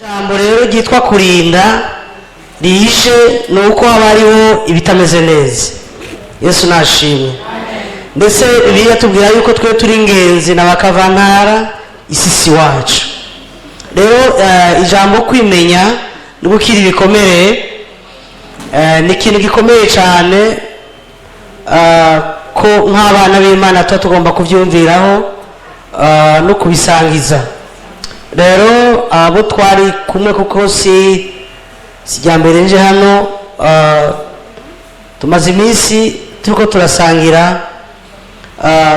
Ijambo rero ryitwa kurinda rije ni uko haba hariho ibitameze neza. Yesu nashimwe. Ndetse Bibiliya tubwira yuko twe turi ingenzi na bakavantara, isi si wacu. Rero ijambo kwimenya no gukira ibikomere ni ikintu gikomeye cyane, ko nk'abana b'Imana tuba tugomba kubyumviraho no kubisangiza rero abo twari kumwe, kuko si mbere nje hano. Tumaze iminsi turiko turasangira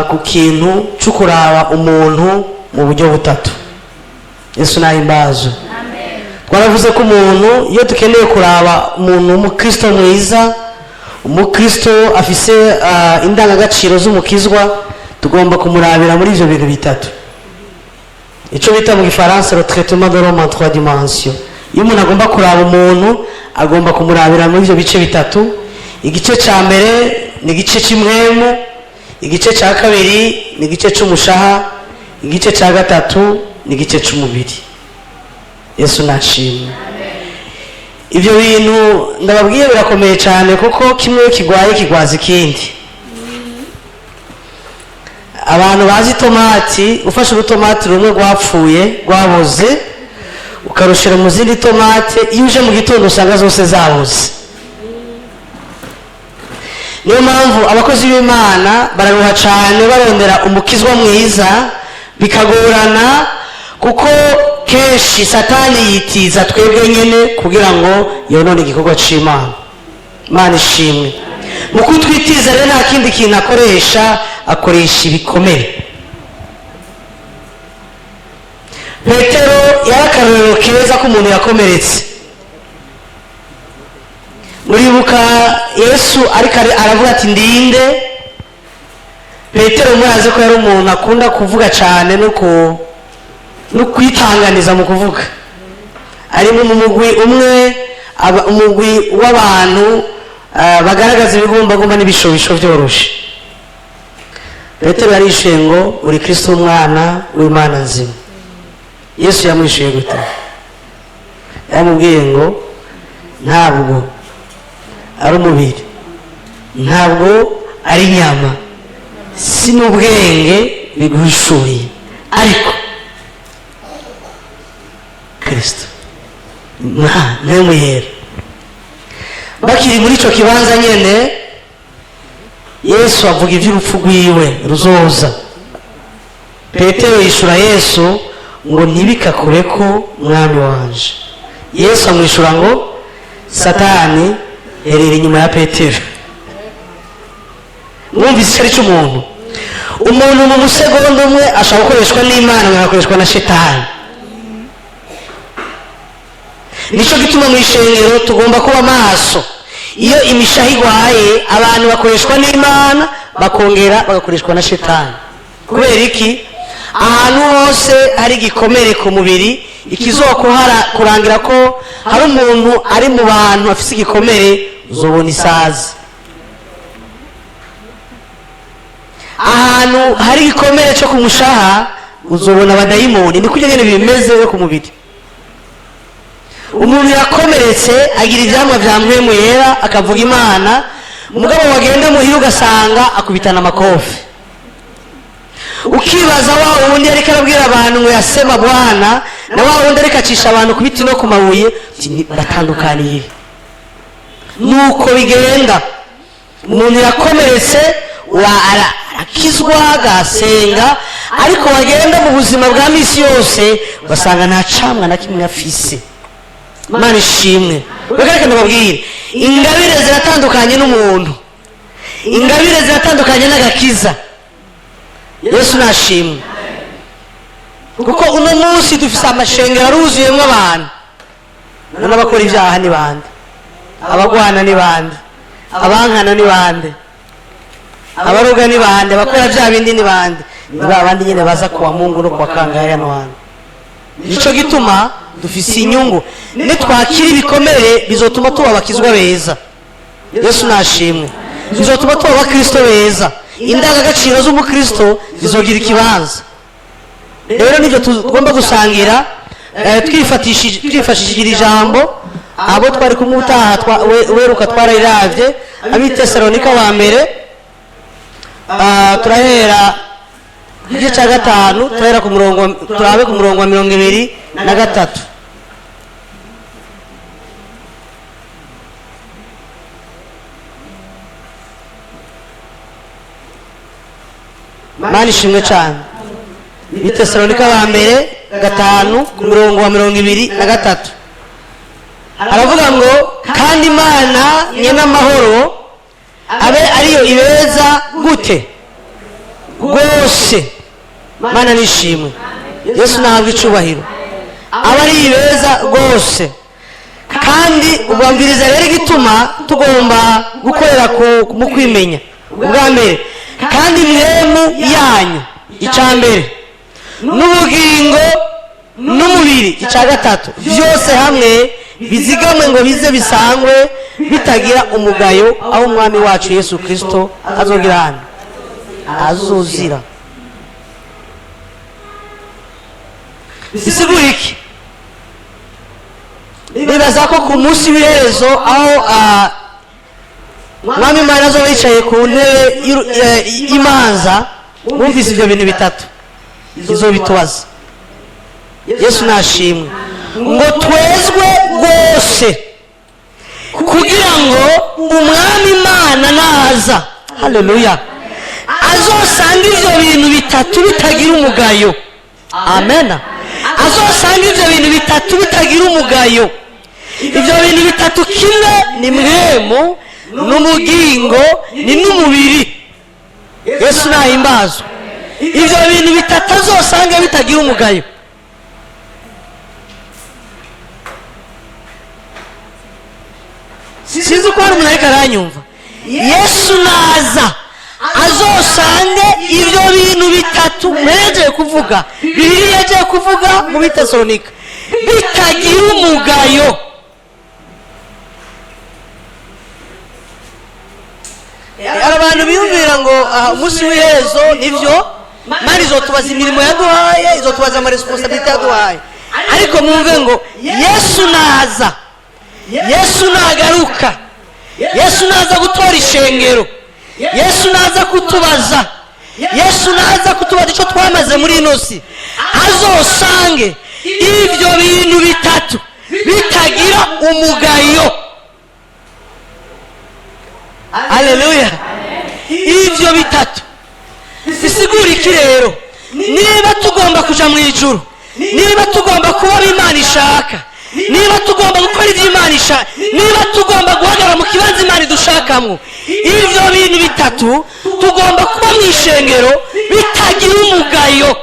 ku kintu cyo kuraba umuntu mu buryo butatu. Yesu nahimbazo. Twaravuze ko umuntu, iyo dukeneye kuraba umuntu w'umukristo mwiza, umukristo afise indangagaciro z'umukizwa, tugomba kumurabira muri ivyo bintu bitatu, icyo bita mu Gifaransa le traitement de l'homme en trois dimensions. Iyo umuntu agomba kuraba umuntu, agomba kumurabira muri ibyo bice bitatu. Igice cya mbere ni igice cy'impwemu, igice cya kabiri ni igice cy'umushaha, igice cya gatatu ni igice cy'umubiri. Yesu nashimwe. Ibyo bintu ndababwiye birakomeye cyane, kuko kimwe iyo kigwaye kigwaza ikindi. Abantu bazi itomati, ufashe urutomati rumwe rwapfuye, rwaboze, ukarushira mu zindi tomate, iyo uje mu gitondo usanga zose zaboze. Niyo mpamvu abakozi b'Imana bararuha cyane barondera umukizwa mwiza, bikagorana, kuko kenshi Satani yitiza twebwe nyine kugira ngo yonone igikorwa cy'Imana. Imana ishimwe. Mu kutwitiza rero, nta kindi kintu akoresha, akoresha ibikomere. Petero yari akarorero keza k'umuntu yakomeretse. Muribuka Yesu ariko aravuga ati: "Ndinde?" Petero murazi ko yari umuntu akunda kuvuga cyane no kwitanganiza mu kuvuga. Ari mu mugwi umwe, umugwi w'abantu bagaragaza ibigumbagumba n'ibishobisho byoroshe. Petero yarishuye ngo: "Uri Kristo, umwana w'Imana nzima." Yesu yamwishuye gute? Yamubwiye ngo: "Ntabwo ari umubiri, ntabwo ari inyama, si n'ubwenge biguhishuriye, ariko Kristo nta mpwemu yera." Bakiri muri icyo kibanza nyine, Yesu avuga iby'urupfu rwiwe ruzoza. Petero yishura Yesu ngo: "Ntibikakure ko, Mwami wanje." Yesu amwishura ngo: "Satani, herera inyuma ya Petero." Mwumvise icyo ari cy'umuntu? Umuntu mu musegonda umwe ashobora gukoreshwa n'Imana, agakoreshwa na Shetani. Nicyo gituma mu ishengero tugomba kuba maso. Iyo imishaha igwaye, abantu bakoreshwa n'Imana, bakongera bagakoreshwa na Shetani. Kubera iki? Ahantu hose hari igikomere ku mubiri, ikizokuhara kurangira ko hari umuntu ari mu bantu afise igikomere, uzobona isazi. Ahantu hari igikomere cyo ku mushaha, uzobona abadayimoni. Ni kurya nyene bimeze ku mubiri. Umuntu yakomeretse agira ivyamwa vya Mpwemu Yera, akavuga Imana, mugabo wagenda muhira ugasanga akubitana amakofi. Ukibaza wa wundi ariko arabwira abantu ngo yasema Bwana, na wa wundi ariko acisha abantu ku biti no ku mabuye, uti, batandukaniye? Nuko bigenda. Umuntu yakomeretse arakizwa, agasenga, ariko wagenda mu buzima bwa misi yose ugasanga nta camwa na kimwe afise. Imana ishimwe. Reka ndababwire, ingabire ziratandukanye n'umuntu, ingabire ziratandukanye n'agakiza. Yesu nashimwe. Kuko uno munsi dufise amashengero aruzuyemwo abantu. None abakora ibyaha ni bande? Abagwana ni bande? Abankana ni bande? Abaroga ni bande? Abakora bya bindi ni bande? Ni ba bandi nyine baza kuwa Mungu no kuwa kangahe hano hantu. Nico gituma dufise inyungu nitwakira ibikomere, bizotuma tuba abakizwa beza. Yesu nashimwe. Bizotuma tuba abakristo beza, indangagaciro z'umukristo zizogira ikibanza. Rero nibyo tugomba gusangira. Twifashishije iri jambo, abo twari kumwe utaha weruka twarayiravye, Abitesalonika wa mbere, turahera igice cya gatanu, turahera ku murongo, turabe ku murongo wa 23. Mana ishimwe cyane. Bitesalonika ba mbere 5, ku murongo wa 23, aravuga ngo: "Kandi Imana nyene amahoro abe ariyo ibeza gute rwose." Mana nishimwe, Yesu nahabwa icubahiro. Aba ari ibeza rwose. Kandi ubwambiriza rero igituma tugomba gukorera mu kwimenya ubwa mbere: kandi mwemu yanyu, icya mbere, n'ubugingo n'umubiri, icya gatatu, byose hamwe bizigamwe ngo bize bisangwe bitagira umugayo aho Umwami wacu Yesu Kirisito azogira hano azuzira. Bisigura iki? Nibaza ko ku munsi w'iherezo, aho Mwami Imana azoba yicaye ku ntebe y'imanza, mwumvise ibyo bintu bitatu izo bitubaza. Yesu nashimwe. Ngo twezwe rwose kugira ngo Umwami Imana naza, haleluya, azosanga ibyo bintu bitatu bitagira umugayo. Amen. Azosanga ibyo bintu bitatu bitagira umugayo. Ibyo bintu bitatu, kimwe ni mwemu, n'umugingo, ni n'umubiri. Yesu nahimbazwa. Ibyo bintu bitatu azosanga bitagira umugayo. Sinzi uko hari umuntu ariko aranyumva. Yesu naza azosange ibyo bintu bitatu mpereje kuvuga, Bibiliya yagiye kuvuga mu Bitesalonika, bitagira umugayo. Hari abantu biyumvira ngo aha, umunsi w'iherezo nibyo, Mana izotubaza imirimo yaduhaye, izotubaza ama responsabilités yaduhaye. Ariko mwumve ngo Yesu naza, Yesu nagaruka, Yesu naza gutora ishengero, Yesu naza kutubaza, Yesu naza kutubaza icyo twamaze muri ino si, azosange ibyo bintu bitatu bitagira umugayo. Haleluya. Ibyo bitatu bisigura iki rero? Niba tugomba kuja mu ijuru, niba tugomba kuba abo Imana ishaka, niba tugomba gukora ibyo Imana ishaka, niba tugomba guhagarara mu kibanza Imana idushakamwo, ibyo bintu bitatu tugomba kuba mu ishengero bitagira umugayo.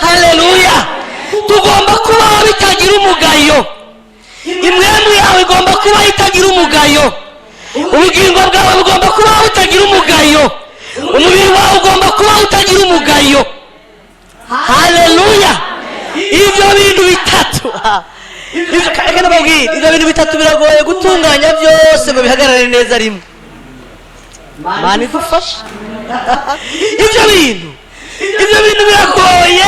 Haleluya. Tugomba kubaho bitagira umugayo. Imwemu yawe igomba kubaho itagira umugayo. Ubugingo bwawe bugomba kubaho butagira umugayo. Umubiri wawe ugomba kubaho utagira umugayo. Haleluya. Ibyo bintu bitatu, reka ndababwire, ibyo bintu bitatu biragoye gutunganya byose ngo bihagarare neza rimwe. Mana idufashe. Ibyo bintu biragoye.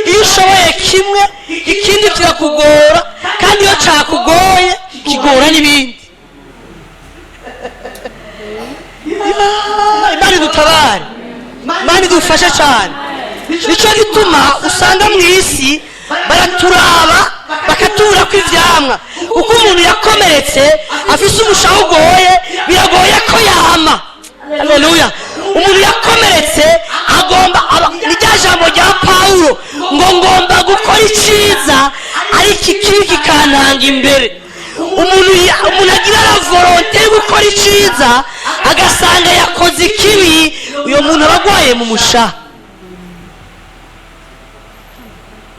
Iyo ushoboye kimwe, ikindi kirakugora, kandi iyo cyakugoye kigora n'ibindi. Imana idutabare, Imana idufashe cyane. Nicyo gituma usanga mu isi baraturaba bakatubura ko ivyamwa, kuko umuntu yakomeretse afise umushaho ugoye, biragoye ko yama. Haleluya. Umuntu yakomeretse agomba ni rya jambo rya Pawulo ngo: "Ngomba gukora iciza, ariko ikibi kikantanga imbere." Umuntu agira la volonté yo gukora iciza, agasanga yakoze ikibi, uyo muntu aba agwaye mu mushaha.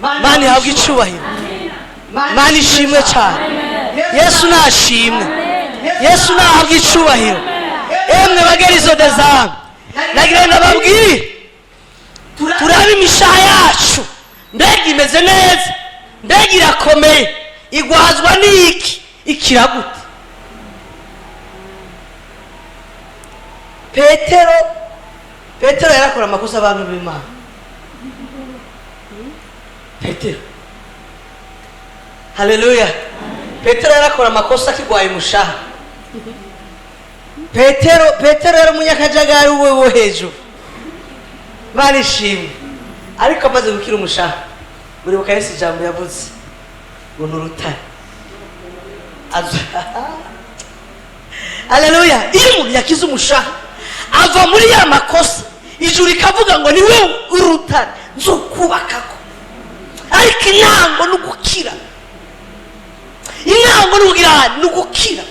Mana ihabwe icubahiro. Mana ishimwe cyane. Yesu nashimwe, Yesu nahabwe icubahiro. Emwe bagerizo dezamu, nagira ndababwire, turabe imishaha yacu. Mbega imeze neza? Mbega irakomeye? Igwazwa n'iki? Ikira gute? Petero yarakora amakosa, abantu b'Imana. Petero Haleluya! Petero yarakora amakosa akigwaye umushaha. Petero yari umunyakajagari we wo hejuru, barishimwe, ariko amaze gukira umushaha, muribuka Yesu ijambo yavuze ngo ni urutare. Haleluya! Iyo umuntu yakize umushaha, ava muri ya makosa, ijuru rikavuga ngo ni wowe urutare nzokubakako. Ariko intango ni ugukira, intango ni ukugira, ni ugukira.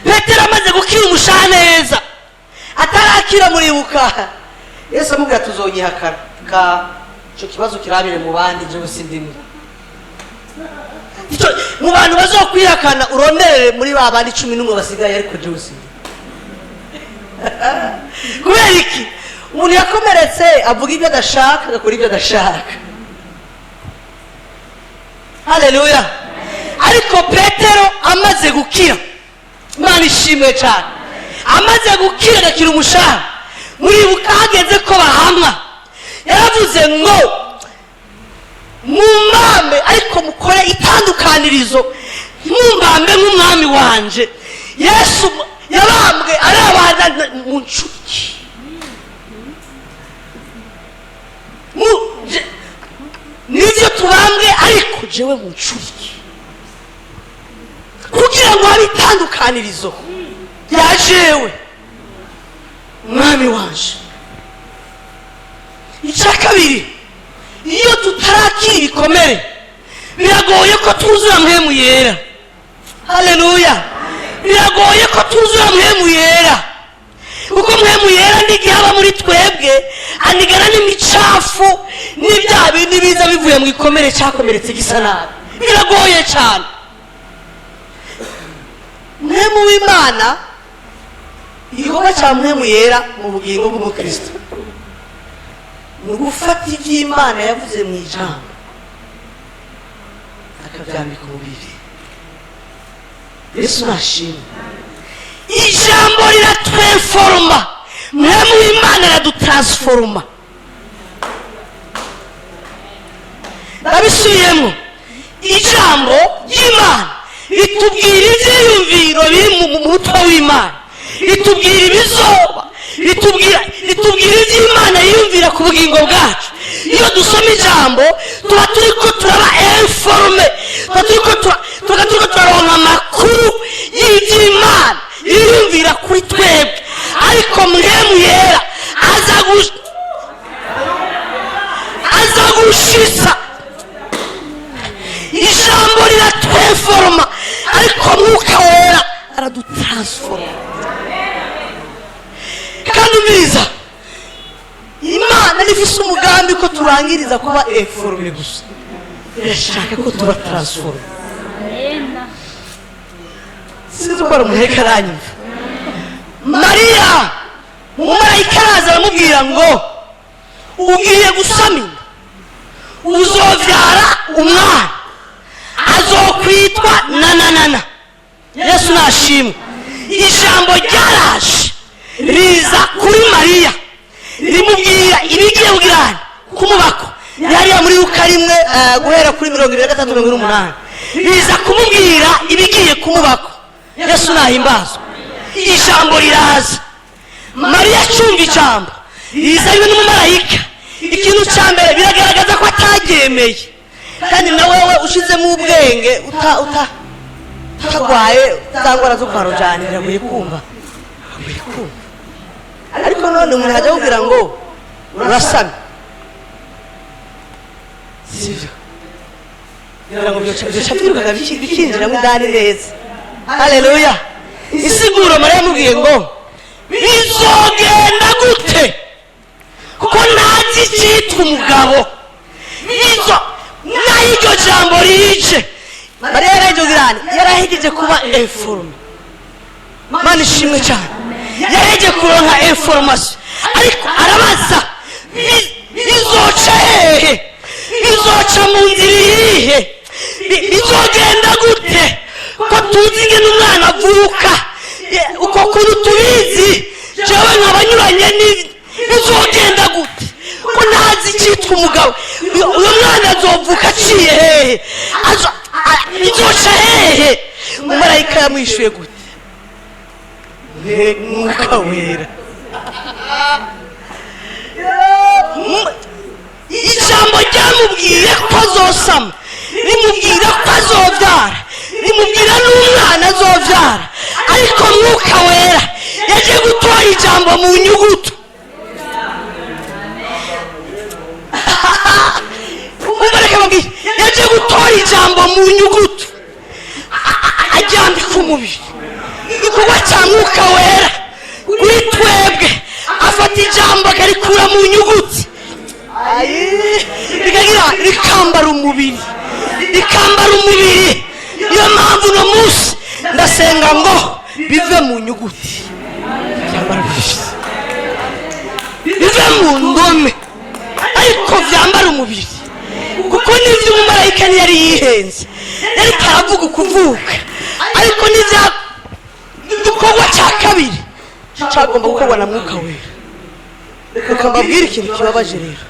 Petero amaze gukira umushaha neza, atarakira, muribuka Yesu amubwira tuzonyihakana ka ico kibazo kirabire mu bandi, jewe sindimwe. Mu bantu bazokwihakana uronderere muri ba bandi 11 basigaye, ariko jewe sindimwe. Kubera iki? Umuntu yakomeretse avuga ibyo adashaka, agakora ibyo adashaka. Haleluya! Ariko Petero amaze gukira, Imana ishimwe cyane, amaze gukira agakira umushaha, muribuka hageze ko bahamwa, yaravuze ngo mumbambe ariko mukore itandukanirizo, ntumbambe nk'umwami wanje. Yesu yabambwe arabana mu nshuti, nivyo tubambwe, ariko jewe mu nshuti, kugira ngo habe itandukanirizo rya jewe umwami wanje. Icya kabiri, iyo tutarakira ibikomere, biragoye ko twuzura Mpwemu Yera. Haleluya! Biragoye ko twuzura Mpwemu Yera, kuko Mpwemu Yera n'igihe aba muri twebwe anigana n'imicafu n'ibyaha bindi biza bivuye mu gikomere cyakomeretse gisa nabi. Biragoye cyane. Mpwemu w'Imana, igikorwa cya Mpwemu Yera mu bugingo bw'umukristo ni ugufata iby'Imana yavuze mu ijambo akabyambika umubiri. Yesu nashimwe. Ijambo riratweforoma, Mpwemu w'Imana aradutaransforoma. Ndabisubiyemo, ijambo ry'Imana ritubwira ibyiyumviro biri mu mutwe w'Imana, ritubwira ibizoba, ritubwira iby'Imana yiyumvira ku bugingo bwacu. Iyo dusoma ijambo tuba turiko turaba informe, tuba turiko turaronka amakuru y'iby'Imana yiyumvira kuri twebwe. Ariko Mpwemu Yera aza gushitsa. Ijambo riratweforoma, ariko Mwuka Wera aradutransforma. Kandi umviriza, Imana ntifise umugambi ko turangiriza kuba informe gusa, irashaka ko tuba transforme. Sinzi uko umuheka aranyumva. Mariya, umumarayika araza aramubwira ngo ugiye gusama inda, uzovyara umwana, azokwitwa nananana. Yesu nashimwe. Ijambo ryaraje riza kuri Mariya rimubwira ibigiye kugirana kumubako. Yariya muri Luka 1, guhera kuri 73, 48, riza kumubwira ibigiye kumubako. Yesu nahimbazwa. Ijambo riraza, Mariya acumva ijambo riza rimwe n'umumarayika. Ikintu cya mbere biragaragaza ko ataryemeye, kandi na wewe ushizemo ubwenge utagwaye za ndwara zo kwa rujani, biragoye kumva, biragoye kumva. Ariko none umuntu ajya akubwira ngo urasamye, sivyo? Kugira ngo byoca byirukaga bikinjiramo indani neza. Haleluya! Isiguro, Mariya yamubwiye ngo bizogenda gute kuko ntazi icyitwa umugabo? Bizo naho iryo jambo rije, Mariya yarahejeje kuba informe. Mana ishimwe cyane, yahejeje kuronka information, ariko arabaza bizoca hehe, bizoca mu nzira iyihe, bizogenda gute ko tuzi ingene umwana avuka, uko kuntu tubizi, jewe nkabanyuranye, bizogenda gute ko ntazi icyitwa umugabo? Uyu mwana azovuka aciye hehe? Izoca hehe? Umumarayika yamwishuye gute? Mwuka Wera. Ijambo ryamubwiye ko azosama, rimubwira ko azobyara, rimubwira n'umwana azobyara, ariko Mwuka Wera yaje gutora ijambo mu nyuguti. Umva, reka mbabwire, yaje gutora ijambo mu nyuguti aryambika umubiri. Igikorwa cya Mwuka Wera kuri twebwe, afata ijambo akarikura mu nyuguti, rikagira rikambara umubiri, rikambara umubiri. Niyo mpamvu uno munsi ndasenga ngo bive mu nyuguti byambara umubiri, bive mu ndome ariko byambara umubiri, kuko n'ibyo umumarayika ntiyari yihenze, yari karavuga ukuvuka, ariko n'ibya igikorwa cya kabiri cyagomba gukorwa na Mwuka Wera. Reka mbabwire ikintu kibabaje rero: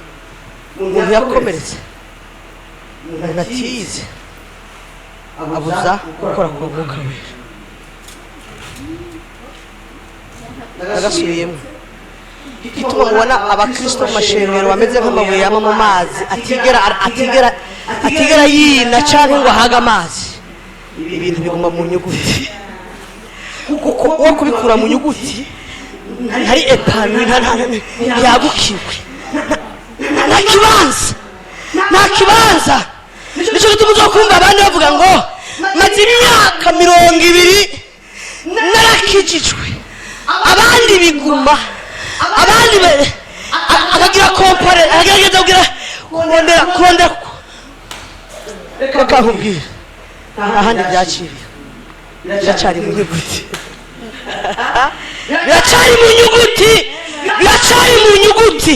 umuntu yakomeretse, umuntu atize, abuza gukora ku Mwuka Wera. Nagasubiyemo: igituma mubona abakristo mu mashengero bameze nk'amabuye yama mu mazi, atigera atigera atigera yina cyangwa ngo ahaga amazi, ibintu biguma mu nyuguti, kuko uwo kubikura mu nyuguti ntari épanoui, ntiyagukiwe, nta kibanza, nta kibanza. Nicyo gituma uzokumva abandi bavuga ngo maze imyaka 20 narakijijwe, abandi biguma, abandi akagira compare, akagerageza kugira kurondera kurondera. Reka nkubwire, nta handi byaciriye, biracyari mu nyuguti, biracyari mu nyuguti, biracyari mu nyuguti.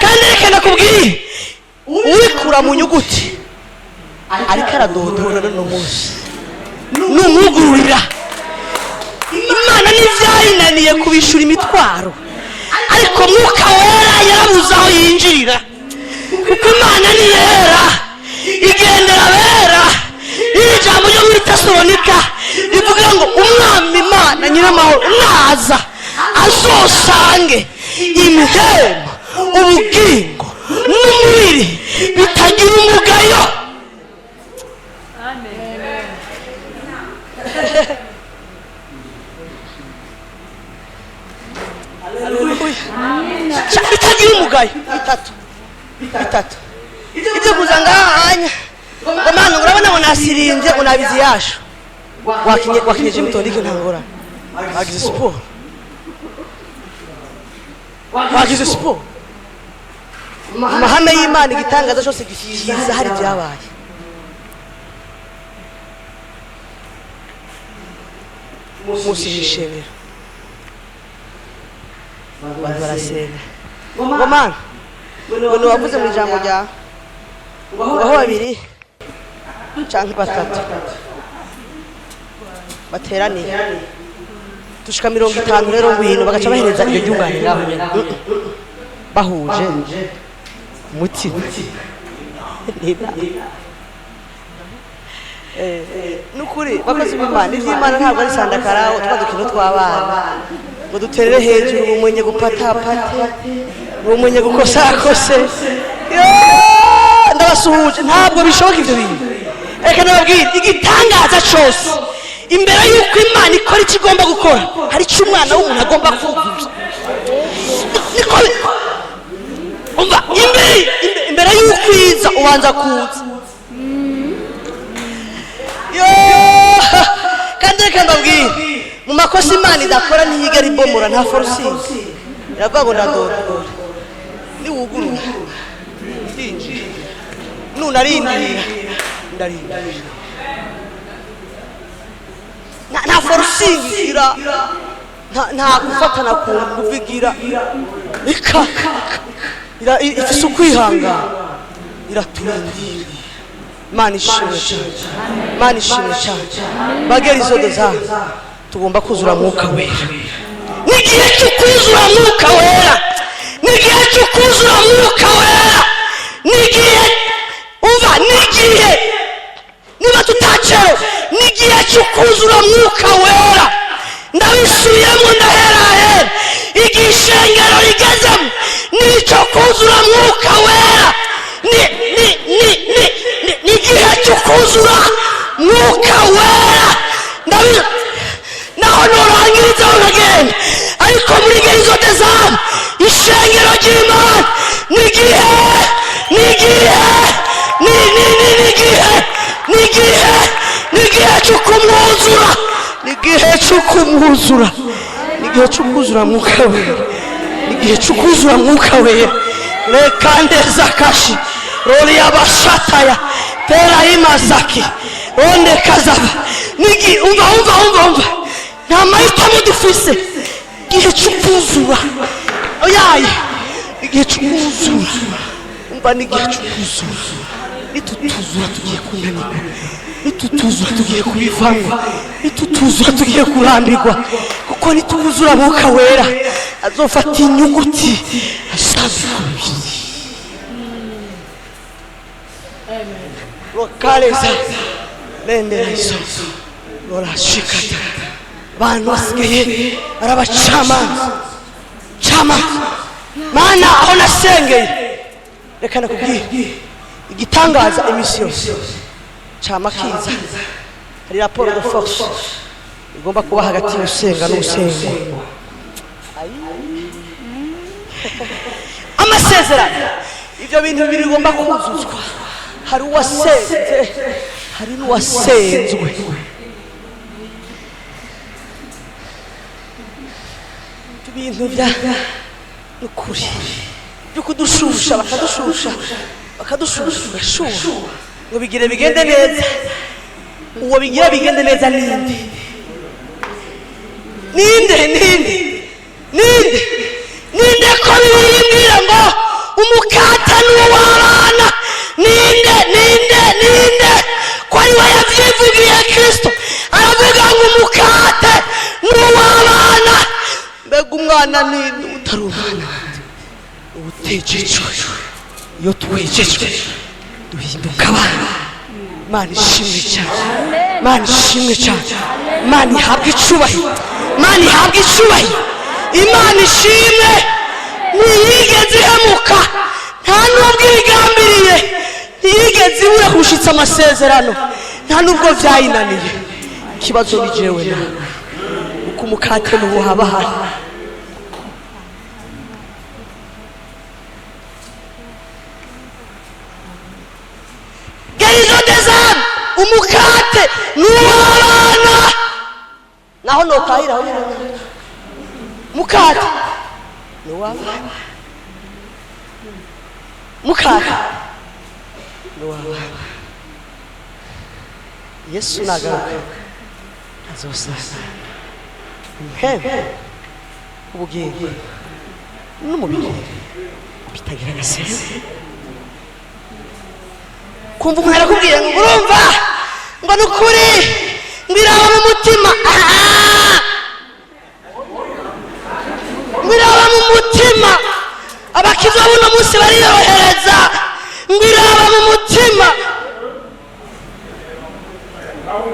Kandi reka ndakubwire, ubikura mu nyuguti ariko aradodora n'uno munsi, numwugururira. Imana ntibyayinaniye kubishura imitwaro, ariko Mwuka Wera yarabuze aho yinjirira, kuko Imana ni yera, igendera abera. Iri jambo ryo muri Tesalonika rivuga ngo Umwami Imana Nyiramahoro naza azosange imihembo, ubugingo n'umubiri bitagira umugayo. Amen. Bitagira umugayo. Bitatu, bitatu. Ibyo kuza ngahanya ngo mana, urabona ngo nasirimbye, ngo nabizi yasho, wakinye wakinye gym tonic, nta ngorane, wagize siporo, wagize siporo. Mu mahame y'Imana, igitangaza cyose kiza hari ibyabaye. Umunsi w'ishengero, abantu barasenga ngo mana, ngo ntiwavuze mu ijambo ryawe ngo aho babiri canke batatu bateraniye, dushika 50 rero, ngwino. Bagaca bahereza iryo ryungane ngaho nyene. Bahuje umutima. Nukuri bakozi b'Imana, iby'Imana ntabwo ari sandakarawo twa dukino tw'abana ngo duterere hejuru ubumenye gupatapate, ubumenye gukosakose. Yoo, ndabasuhuje, ntabwo bishoboka ibyo bintu. Reka nababwire, igitangaza cyose, imbere y'uko Imana ikora icyo igomba gukora, hari icyo umwana w'umuntu agomba kuzuza. Niko umva, imbere y'uko iza ubanza kuza. Yo, kandi reka mbabwire, mu makosa Imana idakora, ntiyigera ibomora, nta forcing. Iravuga ngo ndadodora, niwugurura ndinjira, nunarindira ndarindira. Nta forcing igira, nta gufatana ku nguvu igira. Ika ifise ukwihangana, iraturindira. Imana ishimwe cyane, Imana ishimwe cyane. Bagera izodo zawe, tugomba kuzura Mwuka Wera. N'igihe cyo kuzura Mwuka Wera, n'igihe cyo kuzura Mwuka Wera, n'igihe. Umva, n'igihe niba tutacero, n'igihe cyo kuzura Mwuka Wera. Ndabisubiyemo, ndaherahera, igihe ishengero rigezemo n'icyo kuzura Mwuka Wera. Ni igihe cyo kuzura Mwuka Wera. Naho nurangiriza nkagenda, ariko muri Guérison des âmes, ishengero ry'Imana, n'igihe, n'igihe, ni ni ni n'igihe, n'igihe, n'igihe cyo kumwuzura, n'igihe cyo kumwuzura, n'igihe cyo kuzura Mwuka Wera, n'igihe cyo kuzura Mwuka Wera. Reka ndeza kashi rori yabashataya tera imasaki ronde kazaba nigi. Umva, umva, umva, umva, nta mahitamo dufise. Igihe cyo kuzura, oyaye, igihe cyo kuzura. Umva, n'igihe cyo kuzura. Nitutuzura tugiye kunanirwa, nitutuzura tugiye kubivamo, nitutuzura tugiye kurambirwa, kuko nituzura Mwuka Wera azofata inyuguti asambika umubiri rokareza lenderezo rorashikata. Abantu basigaye ari abacamanza, camanza. Mana, aho nasengeye, reka nakubwire igitangaza. Iminsi yose cama kiza, hari rapport de force igomba kuba hagati y'usenga n'usengwa. Amasezerano, ibyo bintu bibiri bigomba kuzuzwa: hari uwasenze, hari n'uwasenzwe. Ibintu bya nukuri byo kudushusha, bakadushusha, bakadushusha, tugashuha ngo bigire bigende neza. Uwo bigira bigende neza ninde? Ninde? Ninde? Ninde? Ninde? Ko Bibiliya imbwira ngo umukata ni uw'abana? Ninde? Ninde? Ninde? Ko ari we yabyivugiye? Kristo aravuga ngo umukate ni uw'abana. Mbega umwana ninde utari umwana utejejwe? Iyo twejejwe duhinduka abana. Imana ishimwe cyane, Imana ishimwe cyane, Imana ihabwe icubahiro, Imana ihabwe icubahiro, Imana ishimwe. Ntiyigeze ihemuka, nta n'ubwo ibigambiriye, ntiyigeze ibura gushitsa amasezerano, nta n'ubwo byayinaniye. Ikibazo ni jewe nawe, uko umukate n'ubu haba hari Guérison des âmes. Umukate ni uw'abana. Naho notahira aho nyine, mukate ni uw'abana, mukate ni uw'abana. Yesu nagaruka azosanga impembe, ubugingo n'umubiri bitagira agasese. Kumva umuntu arakubwira ngo urumva, ngo ni ukuri, ngo iraba mu mutima. Ah! Ngo iraba mu mutima. Abakiza buno munsi bariyorohereza, ngo iraba mu mutima.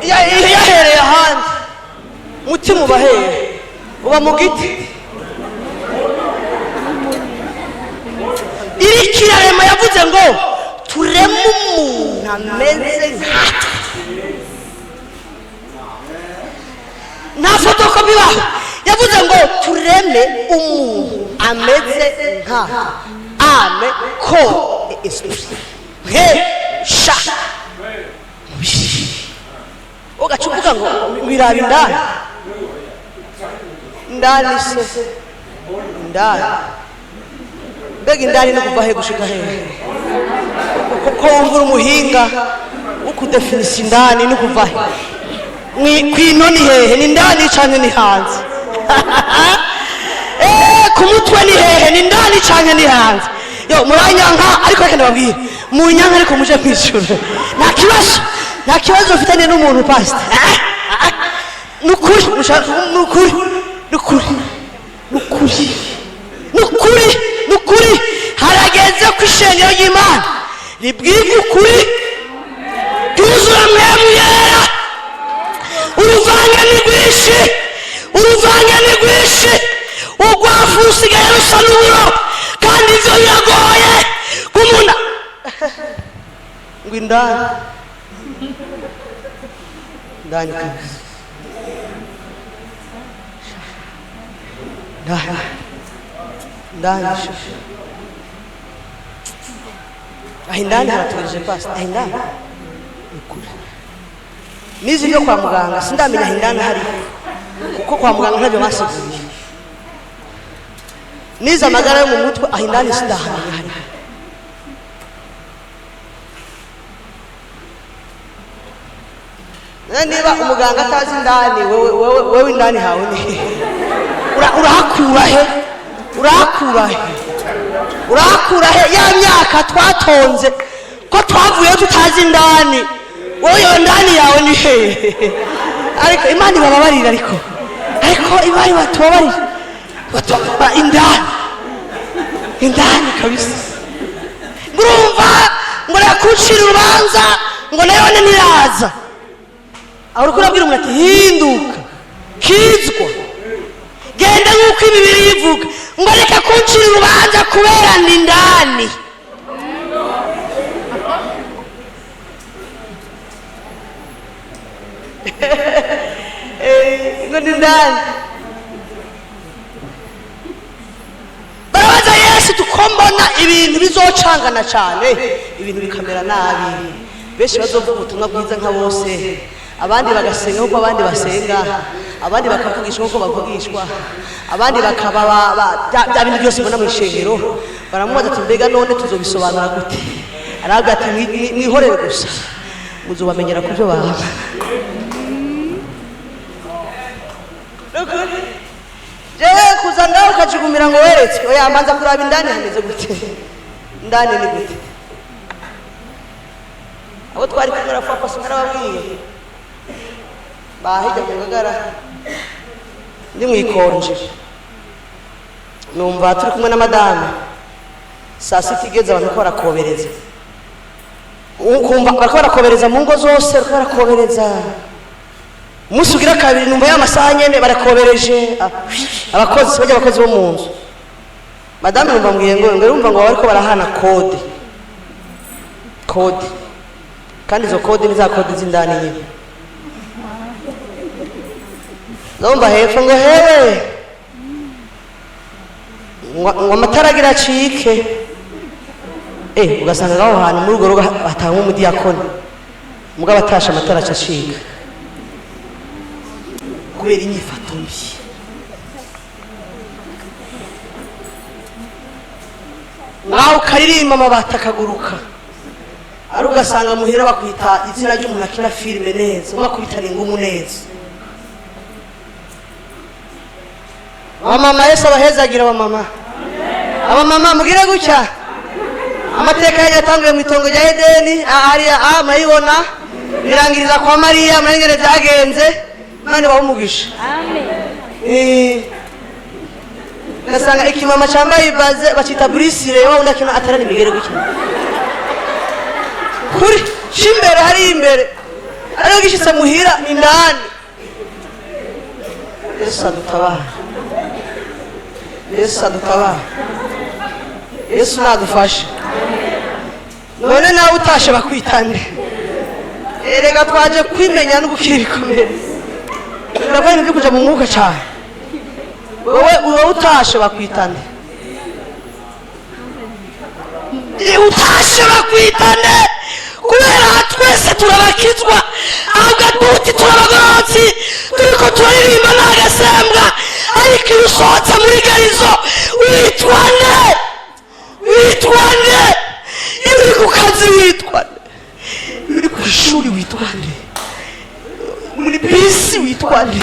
Yahereye ahandi, umutima uba hehe? Uba mu giti? Iriko irarema, yavuze ngo tureme umuntu ameze nkatwe. Nta fotokopi ibaho. Yavuze ngo tureme umuntu ameze nka âme, corps et esprit, he sha mubiri. Ugaca uvuga ngo biraba indani. Indani se, indani, mbega indani ni kuva he gushika hehe? Kuko wumva uri umuhinga wo kudefinisa indani, ni kuva he? Kwino ni hehe? Ni indani canke ni hanze? Ku mutwe ni hehe? Ni indani canke ni hanze? Yo muranyanka, ariko reka ndababwire, munyanka ariko muje kwishura. Nta kibazo, nta kibazo mfitanye n'umuntu, pastor. Nukuri, nukuri, nukuri, nukuri, nukuri, nukuri, harageze ko ishengero ry'Imana Ribwirwe ukuri, ryuzura Mpwemu Yera. Uruvange ni rwinshi, uruvange ni rwinshi. Urwafu rusigaye rusa n'uburo, kandi ivyo biragoye kumuna ngo indani, indani kabisa, ndani, ndani. Aho indani haraturije, pastor, aho indani ni kure. Nizi ibyo kwa muganga, sindamenya aho indani hariho, kuko kwa muganga ntabyo basiguriye. Nize amagara yo mu mutwe, aho indani sindahamenya hariho. Niba umuganga atazi indani, wewe indani hawe ni hehe? Urahakura he? Urahakura he? Urahakura he? Ya myaka twatonze ko twavuyeyo tutazi indani, wowe iyo ndani yawe ni hehe? Ariko Imana ibababarira, ariko Imana batubabarira, batubabarira indani, indani kabisa. Murumva ngo nakucira urubanza, ngo nayo ntiraza. Aho uriko urabwira umuntu ati hinduka, kizwa, genda nk'uko imibiri ivuga, ngo reka kuncira urubanza kubera ni indani. Ngo ni indani. Barabaza Yesu, tuko mbona ibintu bizocangana cyane, ibintu bikamera nabi, benshi bazovuga ubutumwa bwiza nka bose, abandi bagasenga nk'uko abandi basenga, abandi bakavugishwa nk'uko bavugishwa, abandi bakaba bya bintu byose ubona mu ishengero. Baramubaza ati mbega none tuzobisobanura gute? Aravuga ati mwihorere gusa, muzobamenyera ku byo baba. Jewe kuza ngaho ukajugumira ngo weretswe, oya, mbanza kuraba indani hameze gute, indani ni gute. Abo twari kumwe na Papa narababwiye bahijya mu Ngagara, ndi mu ikonje, numva turi kumwe na madame, saa sita igeze, abantu ko barakobereza, ukumva bariko barakobereza mu ngo zose, bariko barakobereza. Umunsi ugira kabiri numva ya masaha nyene barakobereje, abakozi bajya, abakozi bo mu nzu. Madame numva mbwiye ngo urumva ngo bariko barahana code, code, kandi izo code ni za code z'indani nyine. Ndumva hepfo ngo hewe, ngo amatara agira acike. Ugasanga ngaho hantu muri urwo rugo hatangwa umudiyakoni, mugabo atashe amatara aca acika kubera inyifato mbi. Ngaho ukaririmba amabati akaguruka, ari ugasanga muhira bakwita izina ry'umuntu akina filime neza, umwe akubitana ingumu neza. Abamama, Yesu abahezagira. Abamama, abamama mugire gutya. Amateka yanyu yatanguye mu itongo rya Edeni, hariya murayibona, birangiriza kwa Mariya, murengere byagenze. Imana ibahe umugisha. Ugasanga ikimama cyambaye ibaze bacita burisire, wa wundi akina atarana imigere gutya kuri c'imbere, hari imbere, ariko gishitse muhira ni indani. Yesu adutabara, Yesu adutabara, Yesu nadufashe. None nawe utashe bakwitane? Erega twaje kwimenya no gukira ibikomere, turakora ibintu byo kuja mu mwuka cyane. Wowe utashe bakwitane? Utashe bakwitane? Kubera twese turabakizwa, ahubwo duti turabagororotsi, turiko turaririmba ntagasembwa, ariko iyo usohotse muri garizo witwa nde? Witwa nde? Iyo uri ku kazi witwa nde? Iyo uri ku ishuri witwa nde? Muri bisi witwa nde?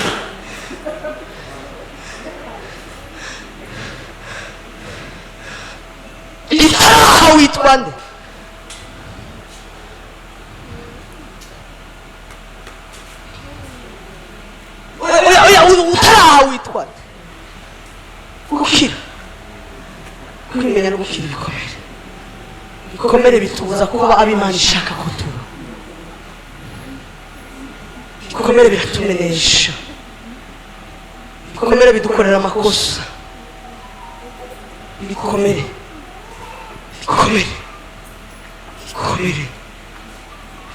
Itaraha witwa nde? Oya, oya, utaraha witwa nde? Gukira, kwimenya no gukira ibikomere. Ibikomere bitubuza kuba abo Imana ishaka ko tuba. Ibikomere biratumenesha, ibikomere bidukorera amakosa, ibikomere, ibikomere, ibikomere,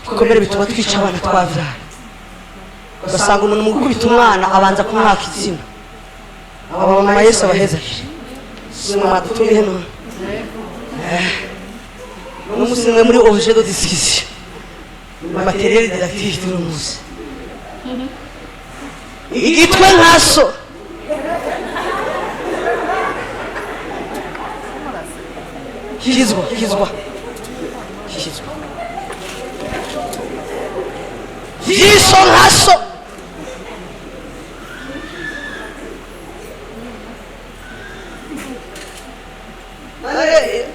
ibikomere bituma twica abana twabyaye. Ugasanga umuntu mu gukubita umwana abanza kumwaka izina. Aba mama Yesu abahezagire, si mwe mwadutumiye none uno munsi mwe muri objet de discussion, matériel didactique tuno munsi igitwe nka so. Kizwa, kizwa, kizwa, jiso nka so.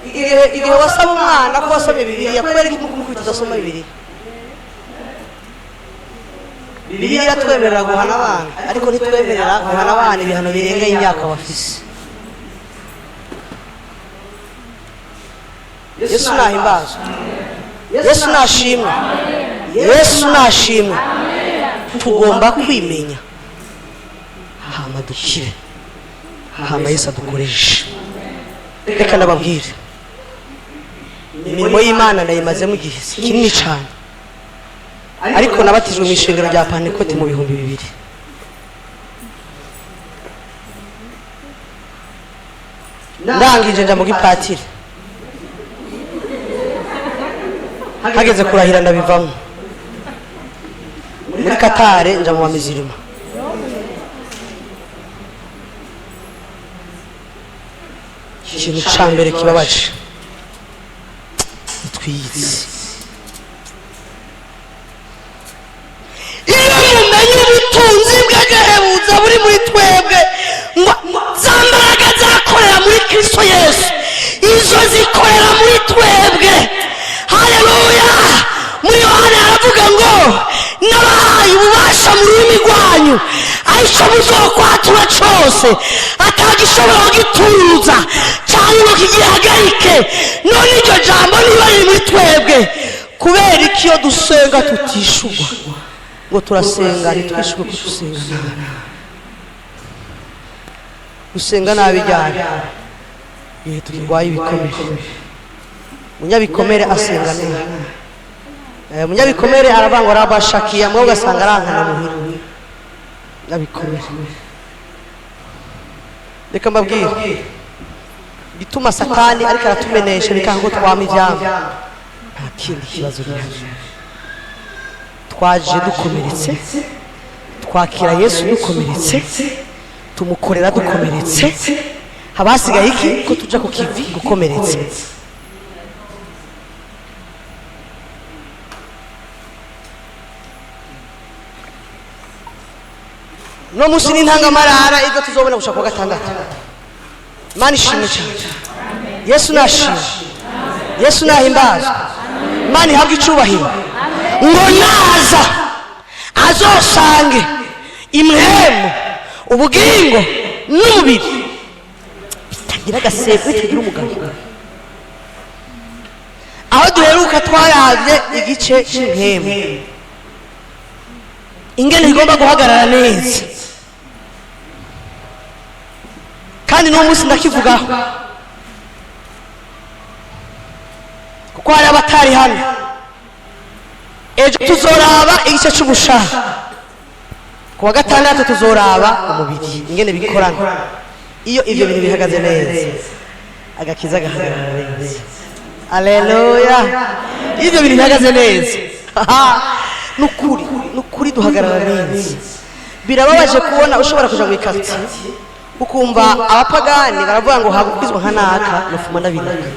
Igihe wasaba umwana ko wasomye Bibiliya, kubera iki mukubita udasoma Bibiliya? Bibiliya iratwemerera guhana abana, ariko ntitwemerera guhana abana ibihano birenga imyaka bafise. Yesu nahimbazwe, Yesu nashimwe, Yesu nashimwe. Tugomba kwimenya hama dukire, hama Yesu adukoreshe. Reka ndababwire, imirimo y'Imana ndayimazemo igihe kinini cyane, ariko nabatijwe mu ishengero rya Pantekote mu 2000. Ndangije nja mu gipatiri, hageze kurahira ndabivamo. Muri Katare nja mu bamizirima. Ikintu ca mbere kibabaje nitwiyizi. Iyo mumenye ubutunzi bw'agahebuza buri muri twebwe, ngo za mbaraga zakorera muri Kristo Yesu izo zikorera muri twebwe. Haleluya! Muri Yohana aravuga ngo nabahaye ububasha mu rurimi rwanyu, ariko muzokwatura cose atagishobora kugituza cyangwa ngo kigihagarike. None iryo jambo niba riri muri twebwe, kubera iki iyo dusenga tutishurwa? Ngo turasenga ntitwishurwe ko dusenga nabi. Gusenga nabi ryari? Igihe turwaye ibikomere. Munyabikomere asenga nabi. Munyabikomere aravuga ngo rabashakiya, mwe ugasanga arankana muhira. Munyabikomere, reka mbabwire bituma Satani ariko aratumenesha bikanga ko twama ivyama. Nta kindi kibazo gihari, twaje dukomeretse, twakira Yesu dukomeretse, tumukorera dukomeretse. Habasigaye iki? Ko tuja ku kivi gukomeretse. No musi n'intangamarara ibyo tuzobona gushaka kuwa gatandatu. Imana ishimwe cyane, Yesu nashimwe, Yesu nahimbazwe, Imana ihabwe icubahiro. Ngo naza azosange imwemu, ubugingo n'umubiri bitagira agaseko, bitagira umugabo. Aho duheruka twaravye igice c'imwemu, ingene igomba guhagarara neza, kandi n'uwo munsi ndakivugaho kuko hari abatari hano. Ejo tuzoraba igice c'ubushaha, kuwa gatandatu tuzoraba umubiri ingene bikorana. Iyo ivyo bintu bihagaze neza, agakiza gahagarara neza. Haleluya! Iyo ivyo bintu bihagaze neza, nukuri nukuri duhagarara neza. Birababaje kubona ushobora kuja mu ikaritsiye ukumva abapagani baravuga ngo hagukizwa nka naka, nofuma ndabireka.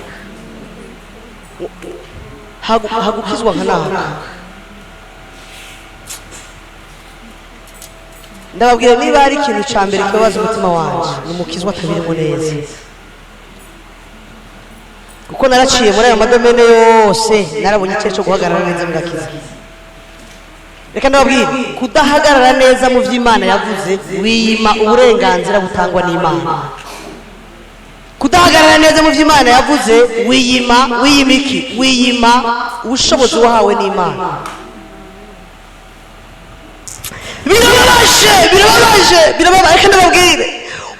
Hagukizwa nka naka. Ndababwira niba hari ikintu ca mbere kibabaza umutima wanje, ni umukizwa atabirimo neza. Kuko naraciye muri ayo madomene yose, narabonye icyo cyo guhagarara neza mu gakiza. Reka ndababwire, kudahagarara neza mu vy'Imana yavuze, wiyima uburenganzira butangwa n'Imana. Kudahagarara neza mu byo Imana yavuze, wiyima, wiyima iki? Wiyima ubushobozi wahawe n'Imana. Birababaje, birababaje, birababaje. Reka ndababwire,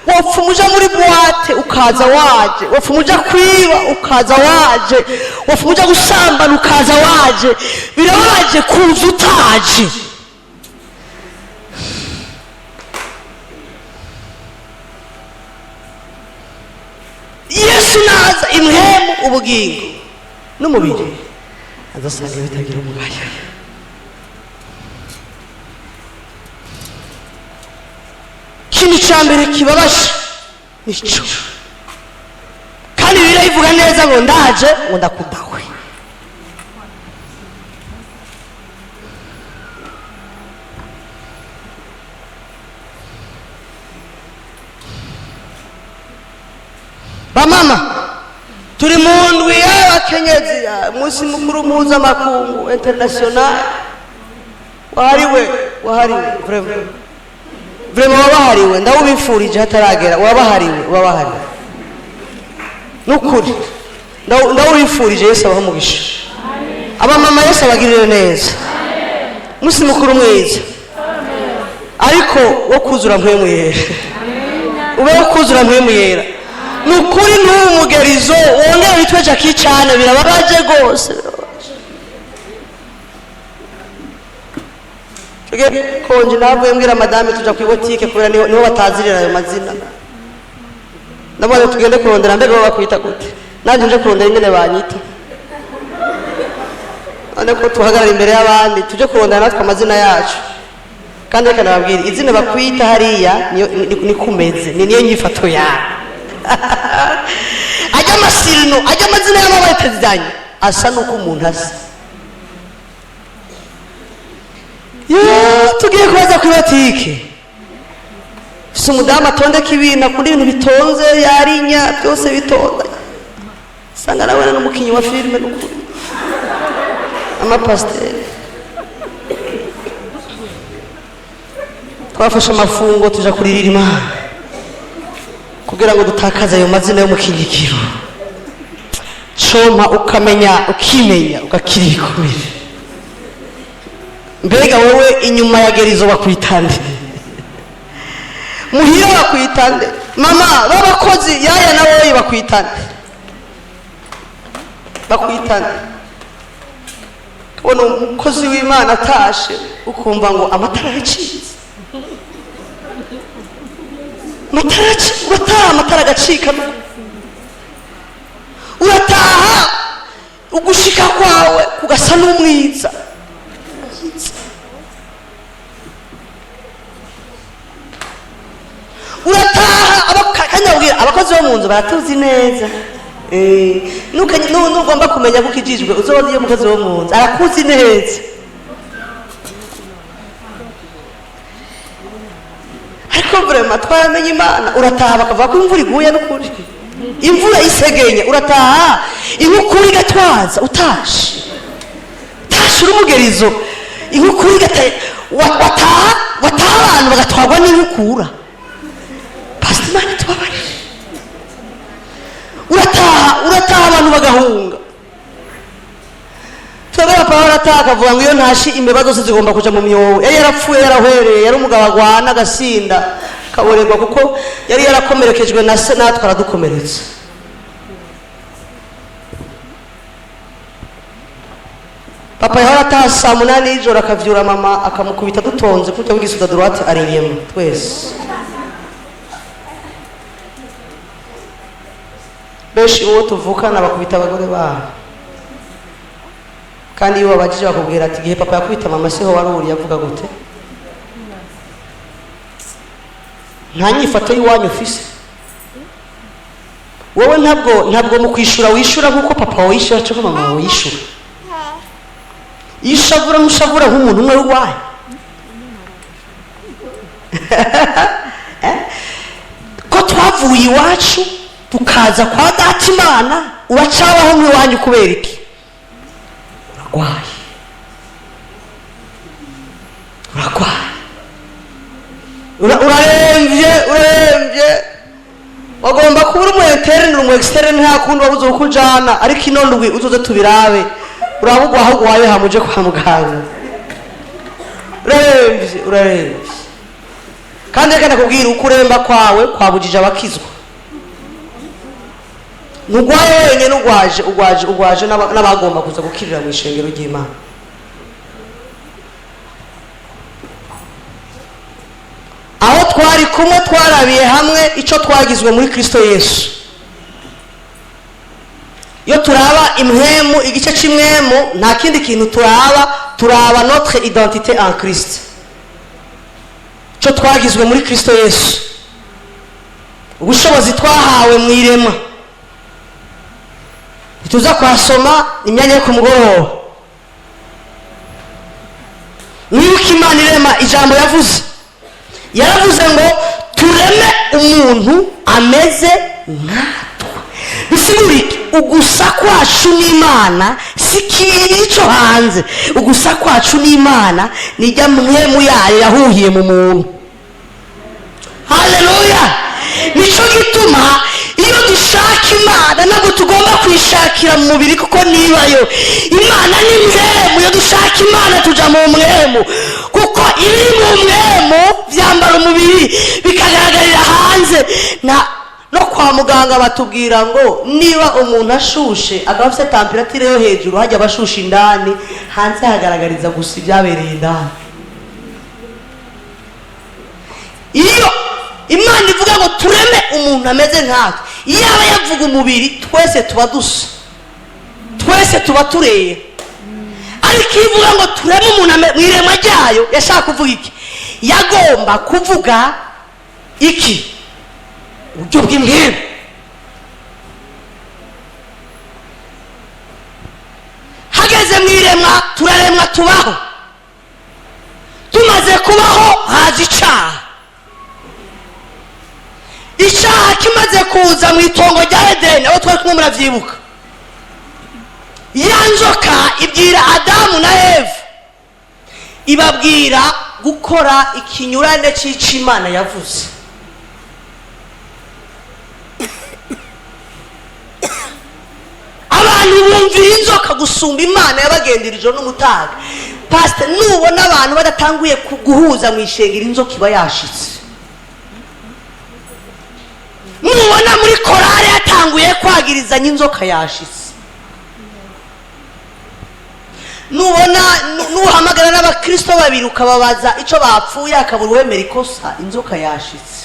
wapfa umuja muri boîte ukaza waje, wapfa umuja kwiba ukaza waje, wapfa umuja gusambana ukaza waje. Birababaje kuza utaje. Yesu naza, impwemu, ubugingo n'umubiri, azasanga bitagira umugayo. Ikintu cya mbere kibabaje nico, kandi Bibiliya ivuga neza ngo ndaje ngo ndakudawe. Bamama, turi mu ndwi y'abakenyezi, umunsi mukuru mpuzamakungu international wahariwe, wahariwe vraiment, vraiment wabahariwe. Ndawubifurije hataragera. Wabahariwe, wabahariwe nukuri. Ndawubifurije. Yesu abahe umugisha. Abamama, Yesu abagirire neza. Umunsi mukuru mwiza, ariko wo kuzura Mpwemu Yera, ube wo kuzura Mpwemu Yera. Ni ukuri, n'ubu mugerizo wongere witwe Jackie cyane. Birababaje rwose, birababaje. Konje navuye mbwira madame tuja ku botike, kubera niho batazirira ayo mazina. Ndabona tugende kurondera, mbega bo bakwita gute? Nanjye nje kurondera ingene banyita. None ko tuhagarara imbere y'abandi, tuje kurondera natwe amazina yacu. Kandi reka nababwire, izina bakwita hariya niyo niko umeze, ni niyo nyifato yawe. Ajya amasirino, ajya amazina y'amabatazanye asa n'uko umuntu asa. Yo, tugiye kubaza kuri botike. Si umudamu atondeka ibintu, akunda ibintu bitonze, yarinya byose bitonda, usanga nawe n'umukinnyi wa filime. N'ukuri amapasiteri twafashe amafungo tuja kuririra Imana kugira ngo dutakaze ayo mazina yo mu kinyigiro. Compa ukamenya, ukimenya, ugakira ibikomere. Mbega wowe inyuma ya gerizo bakwitande? Muhira bakwitande? Mama b'abakozi yaya na wowe bakwitande? Bakwitande? Kubona umukozi w'Imana atashe, ukumva ngo amatara yacitse, amatara yacitse. Urataha amatara agacika. Urataha ugushika kwawe kugasa n'umwiza. Urataha kanyabwira abakozi bo mu nzu baratuzi neza. Nugomba kumenya ko ukijijwe, uzobona iyo umukozi wo mu nzu arakuzi neza. Ariko vraiment twaramenye Imana. Urataha bakavuga ko imvura iguye. N'ukuri imvura isegenye, urataha inkukura igatwaza. Utashe, utashe uri umugerizo, inkukura igata. Wataha, wataha abantu bagatwarwa n'inkukura. Pastor, Imana tubabarire. Urataha, urataha abantu bagahunga. Twebwe papa arataha akavuga ngo iyo ntashi imbeba zose zigomba kuja mu myobo. Yari yarapfuye, yarahwereye, yari umugabo agwana, agasinda, akaborerwa, kuko yari yarakomerekejwe na se, natwe aradukomeretsa. Papa yahora ataha saa 8 y'ijoro, akavyura mama, akamukubita dutonze kujya w'igisuda droite ari inyuma twese. Benshi uwo tuvukana bakubita abagore babo, kandi iyo babajije bakubwira ati igihe papa yakubita mama siho wari uri. Yavuga gute? Nta nyifato y'iwanyu ufise wowe. Ntabwo mu kwishura wishura nk'uko papa wawe yishura cyangwa mama wawe yishura. Iyo ushavura, ntushavura nk'umuntu umwe w'iwanyu. Ko twavuye iwacu tukaza kwa Data Imana, uracabaho nk'iwanyu kubera iki? Urarwaye, urarwaye, urarembye, urarembye. Wagomba kuba uri umu interne, umu externe, nta kundi wabuze uko ujana. Ariko ino ndwi uzoze tubirabe, urabe ugwaho ugwaye, hamuje kwa muganga. Uraremvye, uraremvye. Kandi reka ndakubwira, uko uremba kwawe kwabujije abakizwa. Ntugwaye wenyine, ugwaje, ugwaje, ugwaje n'abagomba kuza gukirira mu ishengero ry'Imana. Aho twari kumwe, twarabiye hamwe icyo twagizwe muri Kristo Yesu. Iyo turaba impwemu, igice cy'impwemu, nta kindi kintu turaba, turaba notre identité en Christ, icyo twagizwe muri Kristo Yesu, ubushobozi twahawe mu irema. Ntituza kuhasoma imyanya yo ku mugoroba. Mwibuke Imana irema, ijambo yavuze, yaravuze ngo: "Tureme umuntu ameze nkatwe." Bisigura iki? Ugusa kwacu n'Imana si ikintu cyo hanze. Ugusa kwacu n'Imana nijya mpwemu yayo yahuhiye mu muntu. Haleluya! Nicyo gituma iyo dushaka Imana, ntabwo tugomba kuyishakira mu mubiri, kuko nibayo. Imana ni mpwemu. Iyo dushaka Imana, tuja mu mpwemu, kuko ibiri mu mpwemu byambara umubiri, bikagaragarira hanze. Na no kwa muganga batubwira ngo niba umuntu ashushe, akaba afite température yo hejuru, hajya abashushe indani, hanze hagaragariza gusa ibyabereye indani. Iyo Imana ivuga ngo: "Tureme umuntu ameze nkatwe", iyaba yavuga umubiri, twese tuba dusa, twese tuba turera. Ariko iyo ivuga ngo: "Tureme umuntu mu irema ryayo", yashaka kuvuga iki? Yagomba kuvuga iki? Uburyo bw'impwemu. Hageze mu iremwa, turaremwa, tubaho. Tumaze kubaho, haza icaha. Icyaha kimaze kuza mu itongo rya Edeni, aho twari kumwe muravyibuka, ya nzoka ibwira Adamu na Eva, ibabwira gukora ikinyurane cy'ico Imana yavuze. Abantu bumvira inzoka gusumba Imana yabagendera ijoro n'umutaga. Pasite, nubona abantu badatanguye guhuza mu ishengero, inzoka iba yashitse. Nubona muri korale yatanguye kwagirizanya, inzoka yashitse. Nubona nuhamagara n'abakristo babiri, ukababaza icyo bapfuye, akabura uwemera ikosa, inzoka yashitse.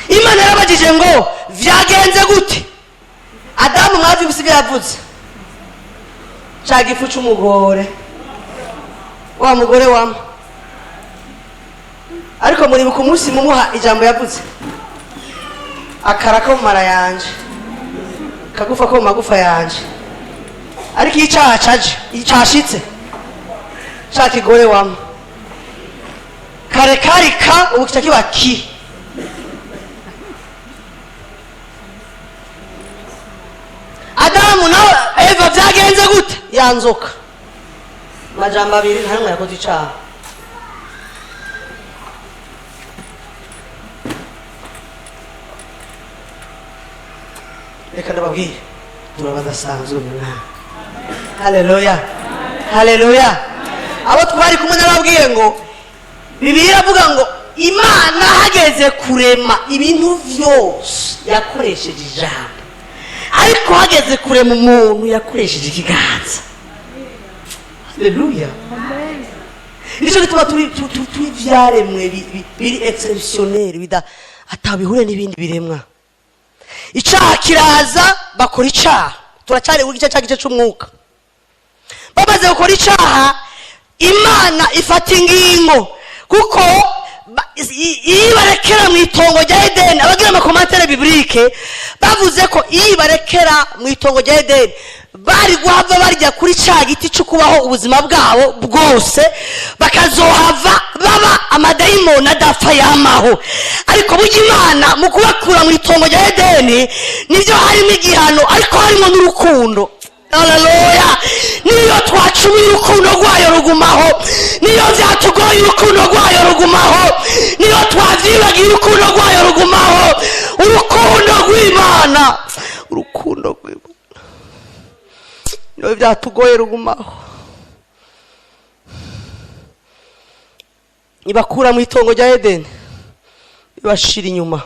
Imana yarabagije ngo: "Vyagenze gute?" Adamu, mwavyumvise ibyo yavuze: "Ca gifu c'umugore, wa mugore wamwe." Ariko muribuka umunsi mumuha ijambo yavuze: "Akara ko mu mara yanje, kagufa ko mu magufa yanje." Ariko iyo icaha caje, cashitse, ca kigore wamwe kare kari ka, ubu kica kiba ki. Adamu nawe Eva, vyagenze gute? Ya nzoka. Amajambo abiri, nta numwe yakoze icaha. Reka ndababwire, turaba badasanzwe mu Mwami. Haleluya, haleluya! Abo twari kumwe, nababwiye ngo Bibiliya iravuga ngo Imana hageze kurema ibintu vyose yakoresheje ijambo, ariko hageze kurema umuntu yakoresheje ikiganza. Haleluya! Nicyo gituma turi ivyaremwe biri exceptionnel, bida atabihure n'ibindi biremwa. Icaha kiraza, bakora icaha. Turacyari ku gice cya gice c'umwuka. Bamaze gukora icaha, Imana ifata ingingo, kuko iyo ibarekera mu itongo rya Edeni, abagira ama commentaires bibliques bavuze ko iyo ibarekera mu itongo rya Edeni, bari guhava barya kuri cya giti cyo kubaho ubuzima bwabo bwose, bakazohava baba amadayimoni adapfa yamaho. Ariko burya Imana mu kubakura mu itongo rya Edeni, nibyo harimo igihano, ariko harimo n'urukundo. Haleluya! Niyo twacumuye, urukundo rwayo rugumaho. Niyo byatugoye, urukundo rwayo rugumaho. Niyo twabyibagiye, urukundo rwayo rugumaho. Urukundo rw'Imana, urukundo rw'Imana, niyo byatugoye rugumaho. Ibakura mu itongo rya Edeni, ibashira inyuma,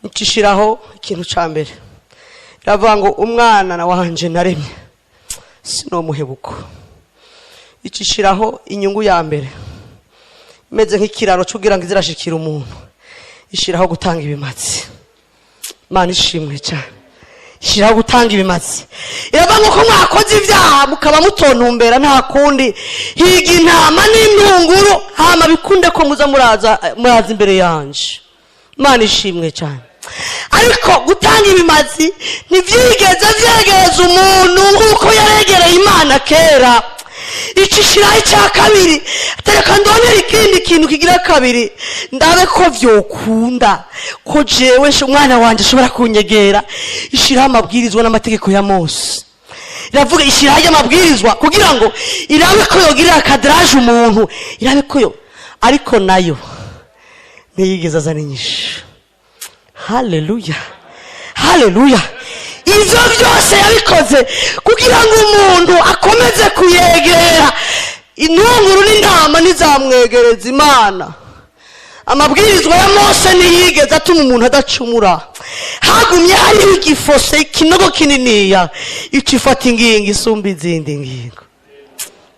icishiraho ikintu cya mbere. Iravuga ngo: "Umwana na wanje naremye sinomuhebuko." Icishiraho inyungu ya mbere imeze nk'ikiraro cugira ngo izirashikira umuntu, ishiraho gutanga ibimazi. Imana ishimwe cyane. Ishyiraho gutanga ibimazi. Iravuga ngo: "Ko mwakoze ibyaha, mukaba mutontumbera, nta kundi, higa intama n'intunguru, hama bikunde ko muza muraza imbere yanje." Imana ishimwe cyane. Ariko gutanga ibimazi ntibyigeze byegereza umuntu nk'uko yaregereye Imana kera. Icishiraho icya kabiri: "Reka ndonere ikindi kintu kigira kabiri, ndabe ko vyokunda ko jewe umwana wanje ashobora kunyegera." Ishiraho amabwirizwa n'amategeko ya Mose. Iravuga, ishyiraho amabwirizwa kugira ngo irabe ko yogirira akadaraje umuntu, irabe ko yo, ariko nayo ntiyigeze azana inyishu. Haleluya, haleluya! Ibyo byose yabikoze kugira ngo umuntu akomeze kuyegera. Intunguru n'intama ntizamwegereza Imana. Amabwirizwa ya Mose ntiyigeze atuma umuntu adacumura. Hagumye hariho igifose, ikinogo kininiya. Ico ifata ingingo isumba izindi ngingo.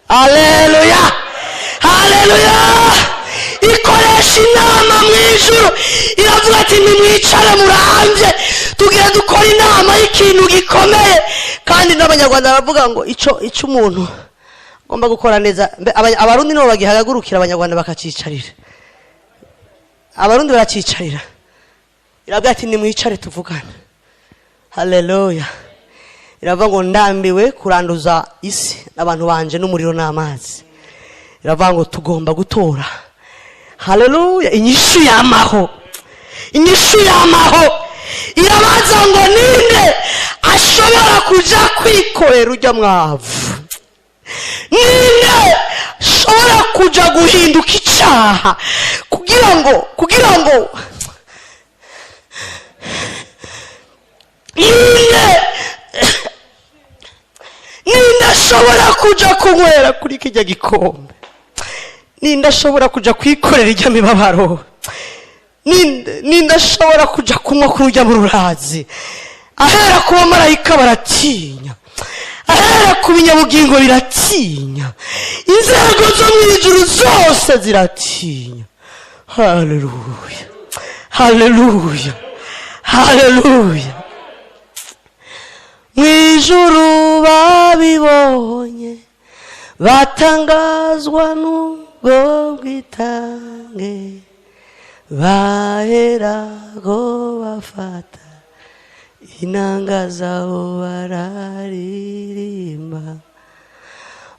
Haleluya, haleluya! Ikoresha inama mu ijuru. Iravuga ati: "Nimwicare murambye, tugira dukora inama y'ikintu gikomeye." Kandi n'Abanyarwanda baravuga ngo ico umuntu agomba gukora neza. Abarundi nibo bagihagurukira, Abanyarwanda bakacicarira. Abarundi baracicarira. Iravuga ati: "Nimwicare tuvugane." Haleluya! Iravuga ngo: "Ndambiwe kuranduza isi n'abantu banje n'umuriro n'amazi." Iravuga ngo: "Tugomba gutora." Haleluya! Inyishu yamaho, inyishu yamaho. Irabaza ngo: "Ninde ashobora kuja kwikorera ujya mwavu? Ninde ashobora kuja guhinduka icyaha kugira ngo ninde ashobora kuja kunywera kuri kijya gikombe? Ninde ashobora kuja kwikorera ijya mibabaro? Ninde ashobora kuja kunywa kuri ujya mu rurazi?" Ahera ku bamarayika baratinya, ahera ku binyabugingo biratinya, inzego zo mu ijuru zose ziratinya. Haleluya, haleluya, haleluya! Mu ijuru babibonye batangazwa n'ubwo bwitange, baherako bafata inanga zabo bararirimba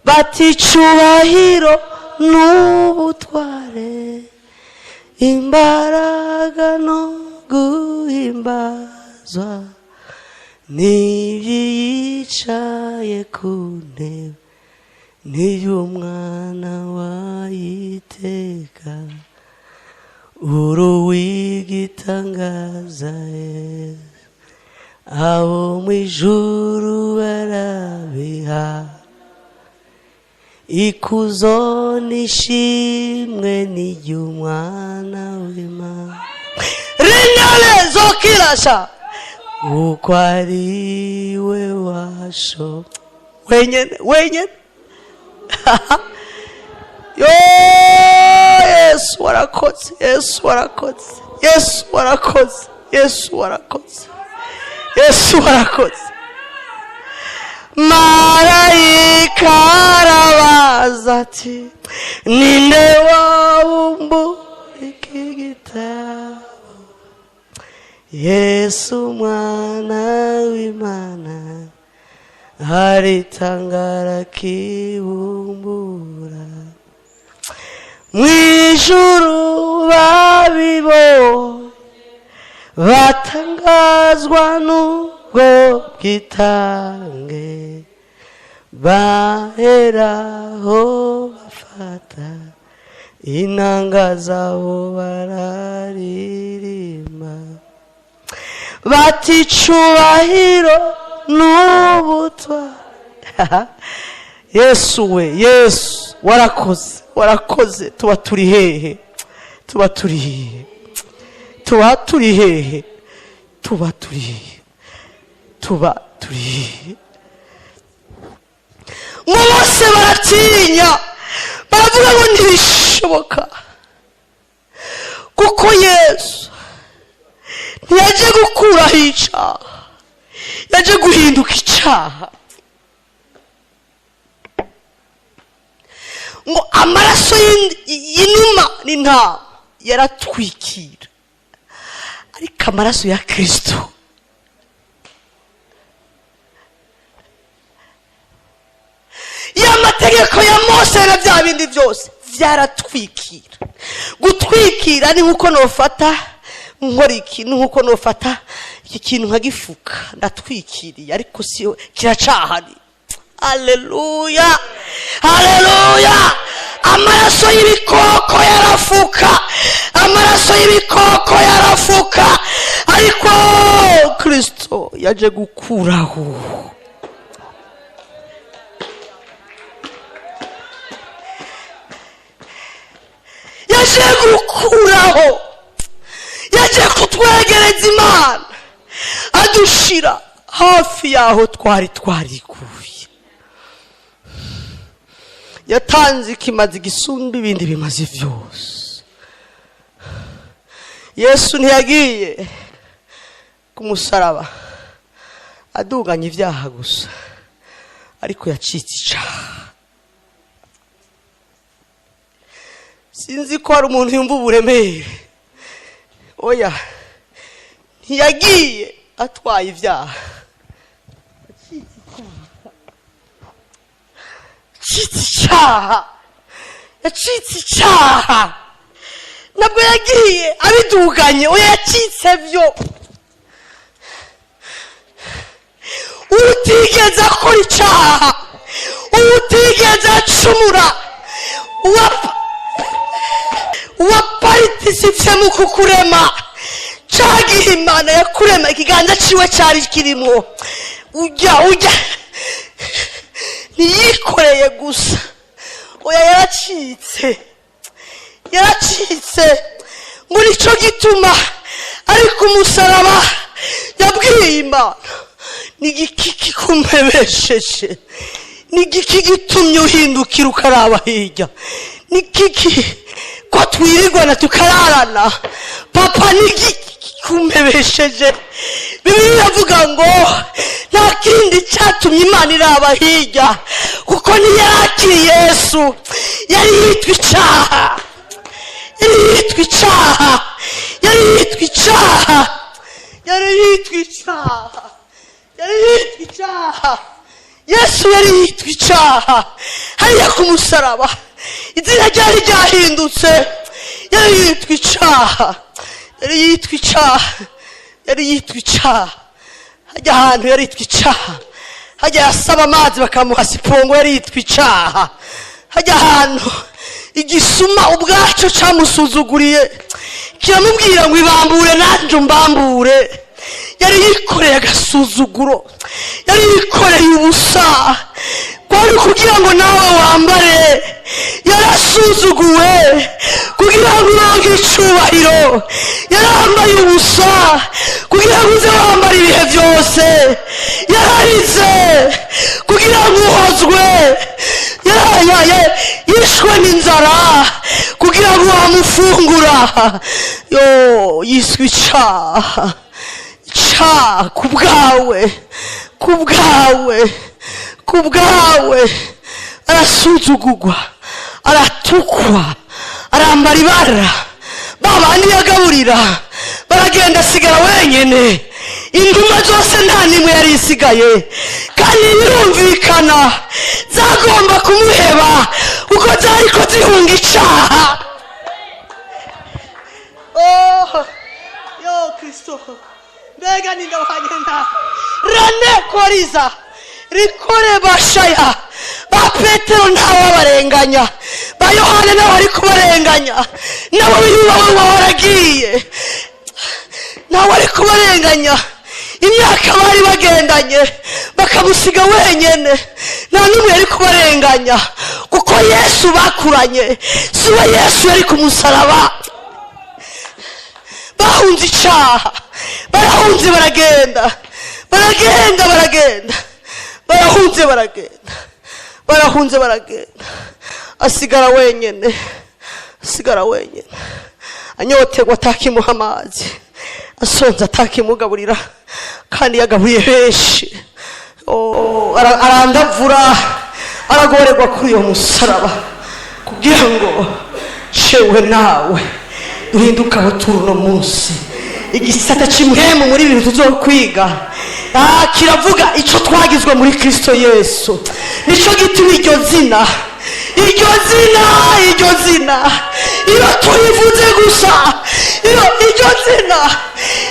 bati: "Icubahiro n'ubutware, imbaraga no guhimbazwa nibyiyicaye ku ntebe niy'Umwana wayiteka." Uru w'igitangaza, abo mu ijuru barabiha ikuzo n'ishimwe n'iry'Umwana w'Imana rinyale zokirasha, uko ari we washo wenyene wenyene. Yo, Yesu warakoze, Yesu warakoze, Yesu warakoze, Yesu warakoze, Yesu warakoze! Marayika arabaza ati: "Ninde wabumbura iki gitabo?" Yesu Umwana w'Imana aritangara kibumbura. Mu ijuru babibonye batangazwa n'ubwo bwitange. Baheraho bafata inanga zabo bararirimba bati icubahiro n'ubutware. Yesu we, Yesu warakoze, warakoze. Tuba turi hehe? Tuba turi hehe? Tuba turi hehe? Tuba turi hehe? Tuba turi hehe? Ngo bose baratinya, baravuga ngo ntibishoboka, kuko Yesu ntiyaje gukuraho icyaha, yaje guhinduka icyaha. Ngo amaraso y'inuma n'intama yaratwikira, ariko amaraso ya Kristo y'amategeko ya Mose na bya bindi byose byaratwikira. Gutwikira ni nkuko nofata nkora iki, ni nkuko nofata iki kintu nkagifuka, ndatwikiriye ariko si kiracahari. Haleluya, haleluya. Amaraso y'ibikoko yarafuka, amaraso y'ibikoko yarafuka, ariko Kristo yaje gukuraho. Yaje gukuraho, yaje kutwegereza Imana, adushira hafi yaho twari twarikuye. Yatanze ikimazi gisumba ibindi bimazi byose. Yesu ntiyagiye ku musaraba aduganya ibyaha gusa, ariko yacitse icyaha. Sinzi ko hari umuntu yumva uburemere. Oya, ntiyagiye atwaye ibyaha, yacitse icyaha, yacitse icyaha. Ntabwo yagiye abiduganye, oya, yacitse byo. Utigeze akora icyaha, utigeze acumura, uwaparitisiye mu kukurema, cyagihe Imana yakurema ikiganza ciwe cyari kirimo, ujya ntiyikoreye gusa, oya, yaracitse, yaracitse. Ngo nicyo gituma ariko umusaraba yabwiye Imana, ni igiki kikumpebesheje? Ni igiki gitumye uhindukira ukaraba hirya? Ni igiki ko twirirwana tukararana? Papa, ni igiki kikumpebesheje? Bibiliya iravuga ngo nta kindi cyatumye Imana iraba hirya, kuko ntiyarakiriye Yesu, yari yitwa icyaha, yari yitwa icyaha, yari yitwa icyaha, yari yitwa icyaha, yari yitwa icyaha. Yesu yari yitwa icyaha hariya ku musaraba, izina ryari ryahindutse, yari yitwa icyaha, yari yitwa icyaha, yari yitwa icyaha. Hajya ahantu yari yitwa icyaha, hajya yasaba amazi bakamuha sipongo, yari yitwa icyaha. Hajya ahantu igisuma ubwacu cyamusuzuguriye kiramubwira ngo ibambure nanjye umbambure. Yari yikoreye agasuzuguro, yari yikoreye ubusa, kwari kugira ngo nawe wambare. Yarasuzuguwe kugira ngo uronke icubahiro, yarambaye ubusa kugira ngo uze wambare ibihe byose, yararize kugira ngo uhozwe, yishwe n'inzara kugira ngo wamufungura. Yo, yiswe icyaha, icyaha kubwawe, kubwawe, kubwawe. Arasuzugurwa, aratukwa, arambara ibara, babandi yagaburira baragenda, asigara wenyine. Intumwa zose nta nimwe yari isigaye, kandi birumvikana zagomba kumuheba kuko zariko zihunga icyaha. Oh, yo Kristo, mbega ninde wagenda rane koriza Rikore bashaya ba Petero ntawabarenganya, ba Yohana nabo ari kubarenganya, nabo biyubaho baragiye, ntawe ari kubarenganya. Imyaka bari bagendanye bakamusiga wenyene, nta n'umwe yari kubarenganya, kuko Yesu bakuranye si we Yesu yari ku musaraba. Bahunze icaha, barahunze, baragenda, baragenda, baragenda, barahunze, baragenda, barahunze, baragenda. Asigara wenyene, asigara wenyene, anyoterwa atakimuha amazi, asonza atakimugaburira, kandi yagaburiye benshi. Oh, arandavura, aragorerwa kuri uyo musaraba kugira ngo cewe nawe duhinduke aho turi uno munsi. Igisata cy'impwemu muri ibintu tuzokwiga, kiravuga icyo twagizwe muri Kristo Yesu. Nicyo gituma iryo zina, iryo zina, iryo zina, iyo tuyivuze gusa, iyo iryo zina,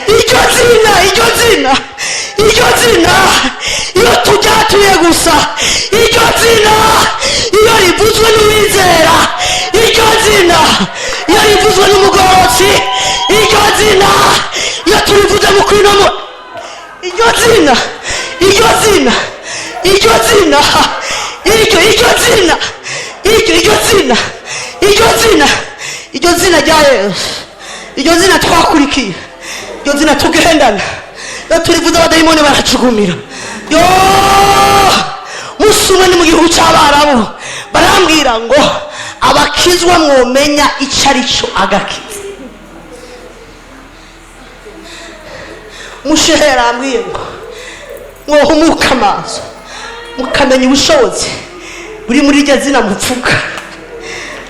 iryo zina, iryo zina, iryo zina, iyo tujyatuye gusa, iryo zina iyo rivuzwe n'uwizera, iryo zina iyo rivuzwe n'umugororotsi, iryo zina iyo turivuze mu kuri no mu iryo zina, iryo zina, iryo zina, iryo iryo zina, iryo iryo zina, iryo zina, iryo zina rya Yesu, iryo zina twakurikiye, iryo zina tugendana, iyo turivuze abadayimoni baracugumira. Yo, musi umwe ni mu gihugu cy'Abarabu, barambwira ngo abakizwa mwomenya icyo ari cyo agakiza. Mushehe yarambwiye ngo mwohumuka amaso mukamenya ubushobozi buri muri iryo zina mupfuka.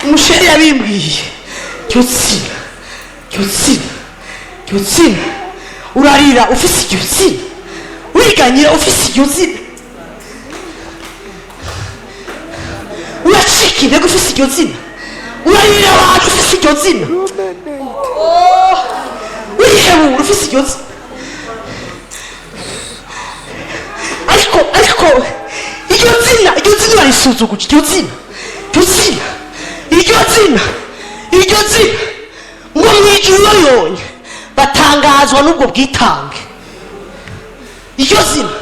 Umushehe yabimbwiye, iryo zina, iryo zina, iryo zina, urarira ufise iryo zina, wiganyira ufise iryo zina, uracika intege ufise iryo zina, urarira abantu ufise iryo zina, urihebura ufise iryo zina. Ariko iryo zina, iryo zina urarisuzuguje, iryo zina, iryo zina, iryo zina, iryo zina, ngo mwijuru yonye batangazwa n'ubwo bwitange. Iryo zina,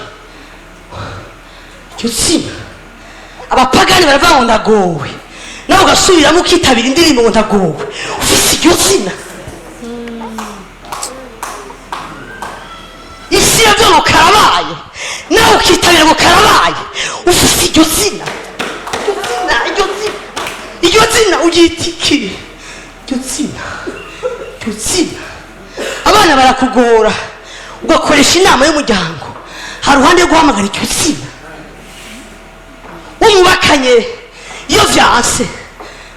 iryo zina, abapagani baravuga ngo ndagowe, nawe ugasubiramo ukitabira indirimbo ngo ndagowe, ufise iryo zina. Isi yavuga ngo karabaye, nawe ukitabira ngo karabaye, ufise iryo zina, iryo zina, iryo zina, iryo zina uryita iki? Iryo zina, iryo zina. Abana barakugora ugakoresha inama y'umuryango hari uruhande rwo guhamagara iryo zina. Umubakanye iyo vyanse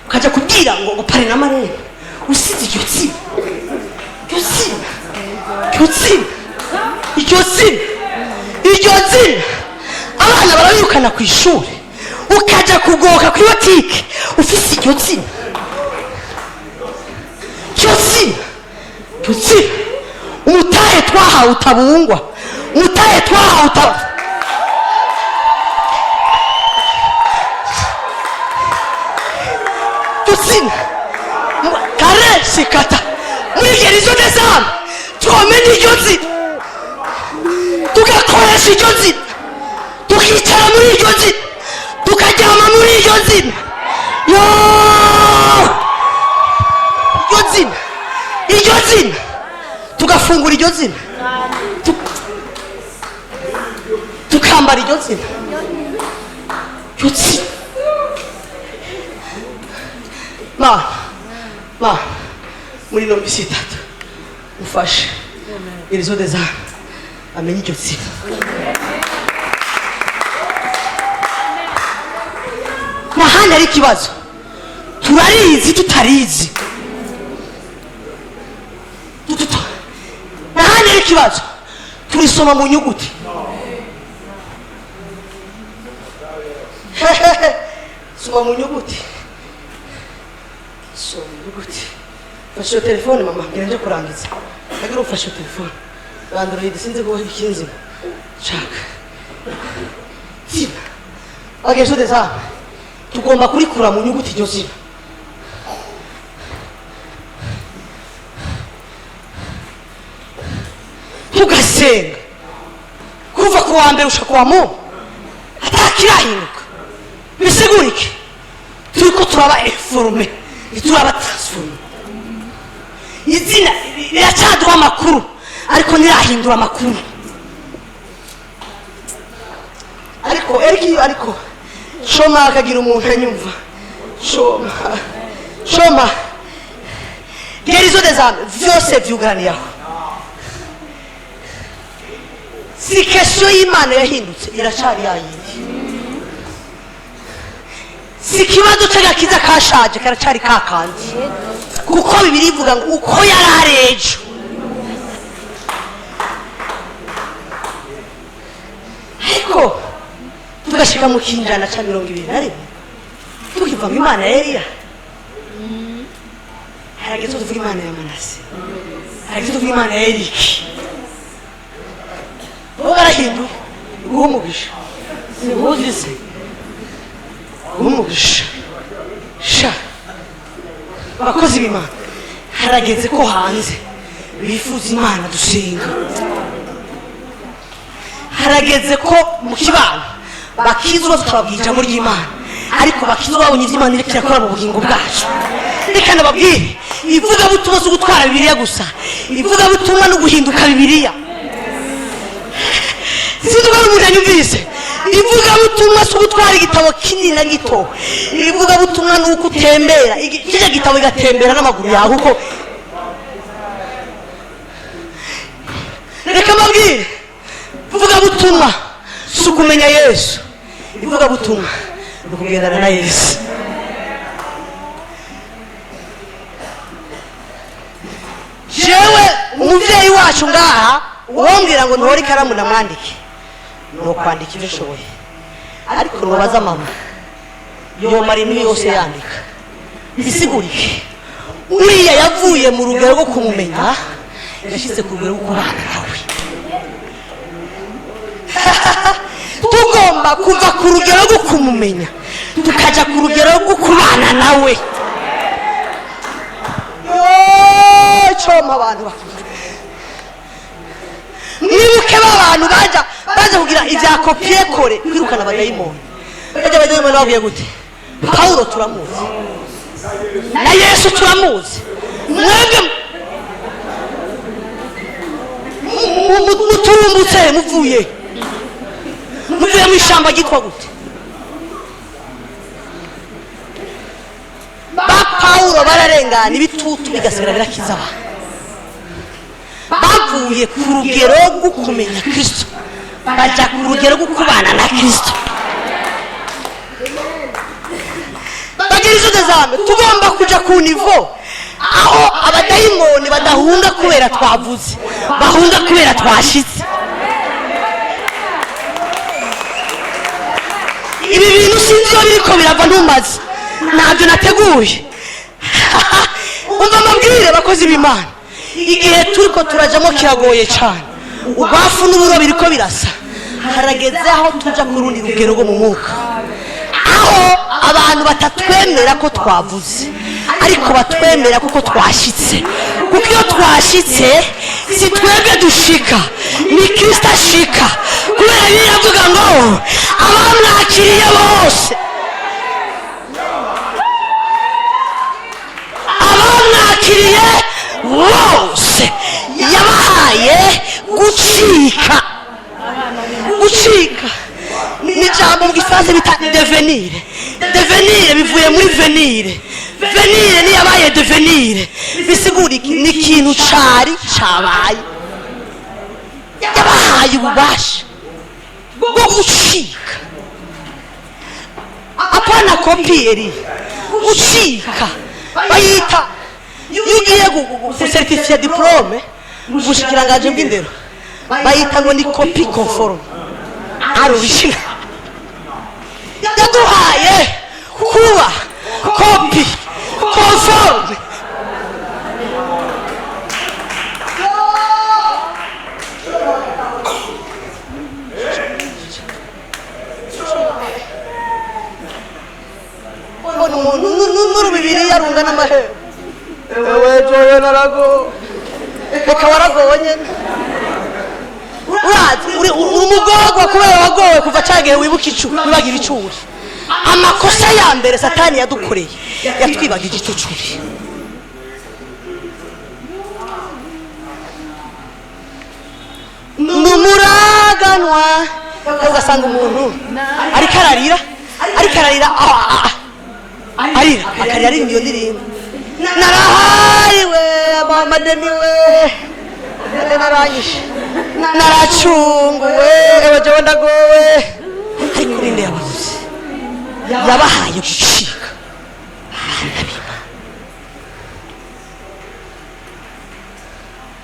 ukaja kubwira ngo ngo pare na marene, usize iryo zina, iryo zina, iryo zina, iryo zina, iryo zina. Abana barabirukana ku ishuri, ukaja kugoka kuri botike ufise iryo zina, iryo zina, iryo zina. Umutahe twahawe utabungwa, umutahe twahawe utabungwa. Zina kare sikata muri gerizo des âmes, twamenye iryo zina, tugakoresha iryo zina, tukicara muri iryo zina, tukaryama muri iryo zina. Yo, iryo zina, iryo zina, tugafungura iryo zina, tukambara iryo zina, iryo zina. Ma ma muri ino minsi itatu ufashe irizo des âmes amenye iryo zina. Ntahandi ari ikibazo, turarizi tutarizi. Ntahandi ari ikibazo, turisoma mu nyuguti. Soma mu nyuguti, soma mu nyuguti. Fashe iyo telefone mama, ngira nje kurangiza. Ndagira ufashe iyo telefone. Android sinzi ko ikinzima. Shaka. Bagesho deza tugomba kurikura mu nyuguti iryo zina. Tugasenga kuva ku wa mbere ushaka kuwa mu atakirahinduka, bisigurike turiko turaba informé, ntituraba transformé. Izina riracaduha amakuru ariko ntirahindura amakuru. Ariko eriki, ariko shoma akagira umuntu anyumva shoma shoma guérison des âmes vyose vyugaraniye aho. Si question y'Imana yahindutse, iracari yayindi. Si ikibazo c'agakiza kashaje, karacari kakandi, kuko Bibiri ivuga ngo uko yari ari ejo. Ariko tugashika mu kinjana ca 21 tukiva ngo Imana ya Eliya. Harageze ko tuvuga Imana ya Manase, harageze ko tuvuga Imana ya Eriki. Bo barahinduye. Guha umugisha simuzi se, guha umugisha sha. Abakozi b'Imana, harageze ko hanze bifuza Imana dusenga. Harageze ko mu kibano bakizwa tutababwira ijambo ry'Imana, ariko bakizwa babonye ibyo Imana iriko irakora mu bugingo bwacu. Reka nababwire, ivugabutumwa si ugutwara Bibiliya gusa, ivugabutumwa no guhinduka Bibiliya. Sinzi ko ari umuntu yanyumvise. Ivugabutumwa si ugutwara igitabo kinini na gito, ivugabutumwa ni uko utembera kirya gitabo igatembera n'amaguru yawe. Kuko reka mbabwire, ivugabutumwa si ukumenya Yesu, ivugabutumwa ni ukugendana na Yesu. Jewe umuvyeyi wacu ngaha uwombwira ngo ntore ikaramu namwandike, ni ukwandika ibyo ushoboye, ariko nubaza mama yomara indwi yose yandika. Bisigurike uriya yavuye mu rugero rwo kumumenya, yashyize ku rugero rwo kubana nawe. Tugomba kuva ku rugero rwo kumumenya tukaja ku rugero rwo kubana nawe. Yo, coma abantu bakunda. Mwibuke b'abantu baja kugira ibya copier-coller, kwirukana abadayimoni. Bajya abadayimoni babwiye gute? Pawulo turamuzi na Yesu turamuzi, mwebwe muturumbutse muvuye mu ishamba ryitwa gute? Ba Pawulo bararengana ibitutu bigasigara birakiza abantu. Bavuye ku rugero rwo kumenya Kristo bajya ku rugero rwo kubana na Kristo. Bagira izo dezame, tugomba kuja ku niveau aho abadayimoni badahunga kubera twavuze, bahunga kubera twashitse. Ibi bintu sinzi iyo biriko birava, ntumaze, ntabyo nateguye. Umva amabwire, bakozi b'Imana, igihe turiko turajamo kiragoye cyane, urwafu n'uburo biriko birasa. Harageze aho tuja ku rundi rugero rwo mu mwuka, aho abantu batatwemera ko twavuze, ariko batwemera kuko twashitse. Kuko iyo twashitse si twebwe dushika, ni Kristo ashika, kubera Bibiliya iravuga ngo abamwakiriye bose, abamwakiriye bose yabahaye gucika. Gucika ni ijambo mu gifaransa bita devenir. Devenir bivuye muri venir, venir niyabaye devenir. Bisigura iki? Ni ikintu cari cabaye. Yabahaye ububasha bwo gucika, apana copier, gucika. Bayita iyo ugiye gusertifiya diplôme mu bushikiranganji bw'indero, bayita ngo ni copie conforme à l'original. Yaduhaye kuba copie conforme. Umuntu n'urubibiri yarunga n'amahera. Ewe joyo narago, reka waragowe nyene. Urazi uri umugorwa kubera wagowe kuva cagihe wibuka icu wibagira icuri. Amakosa ya mbere Satani yadukoreye, yatwibagije ico curi. Numuraganwa, ugasanga umuntu ariko ararira, ariko ararira, arira, akarira, aririmba iyo ndirimbo: "Narahariwe amadeni we, naranyishe, naracunguwe, ewe jewe ndagowe." Ariko ninde yababuze? Yabahaye gucika abana b'Imana.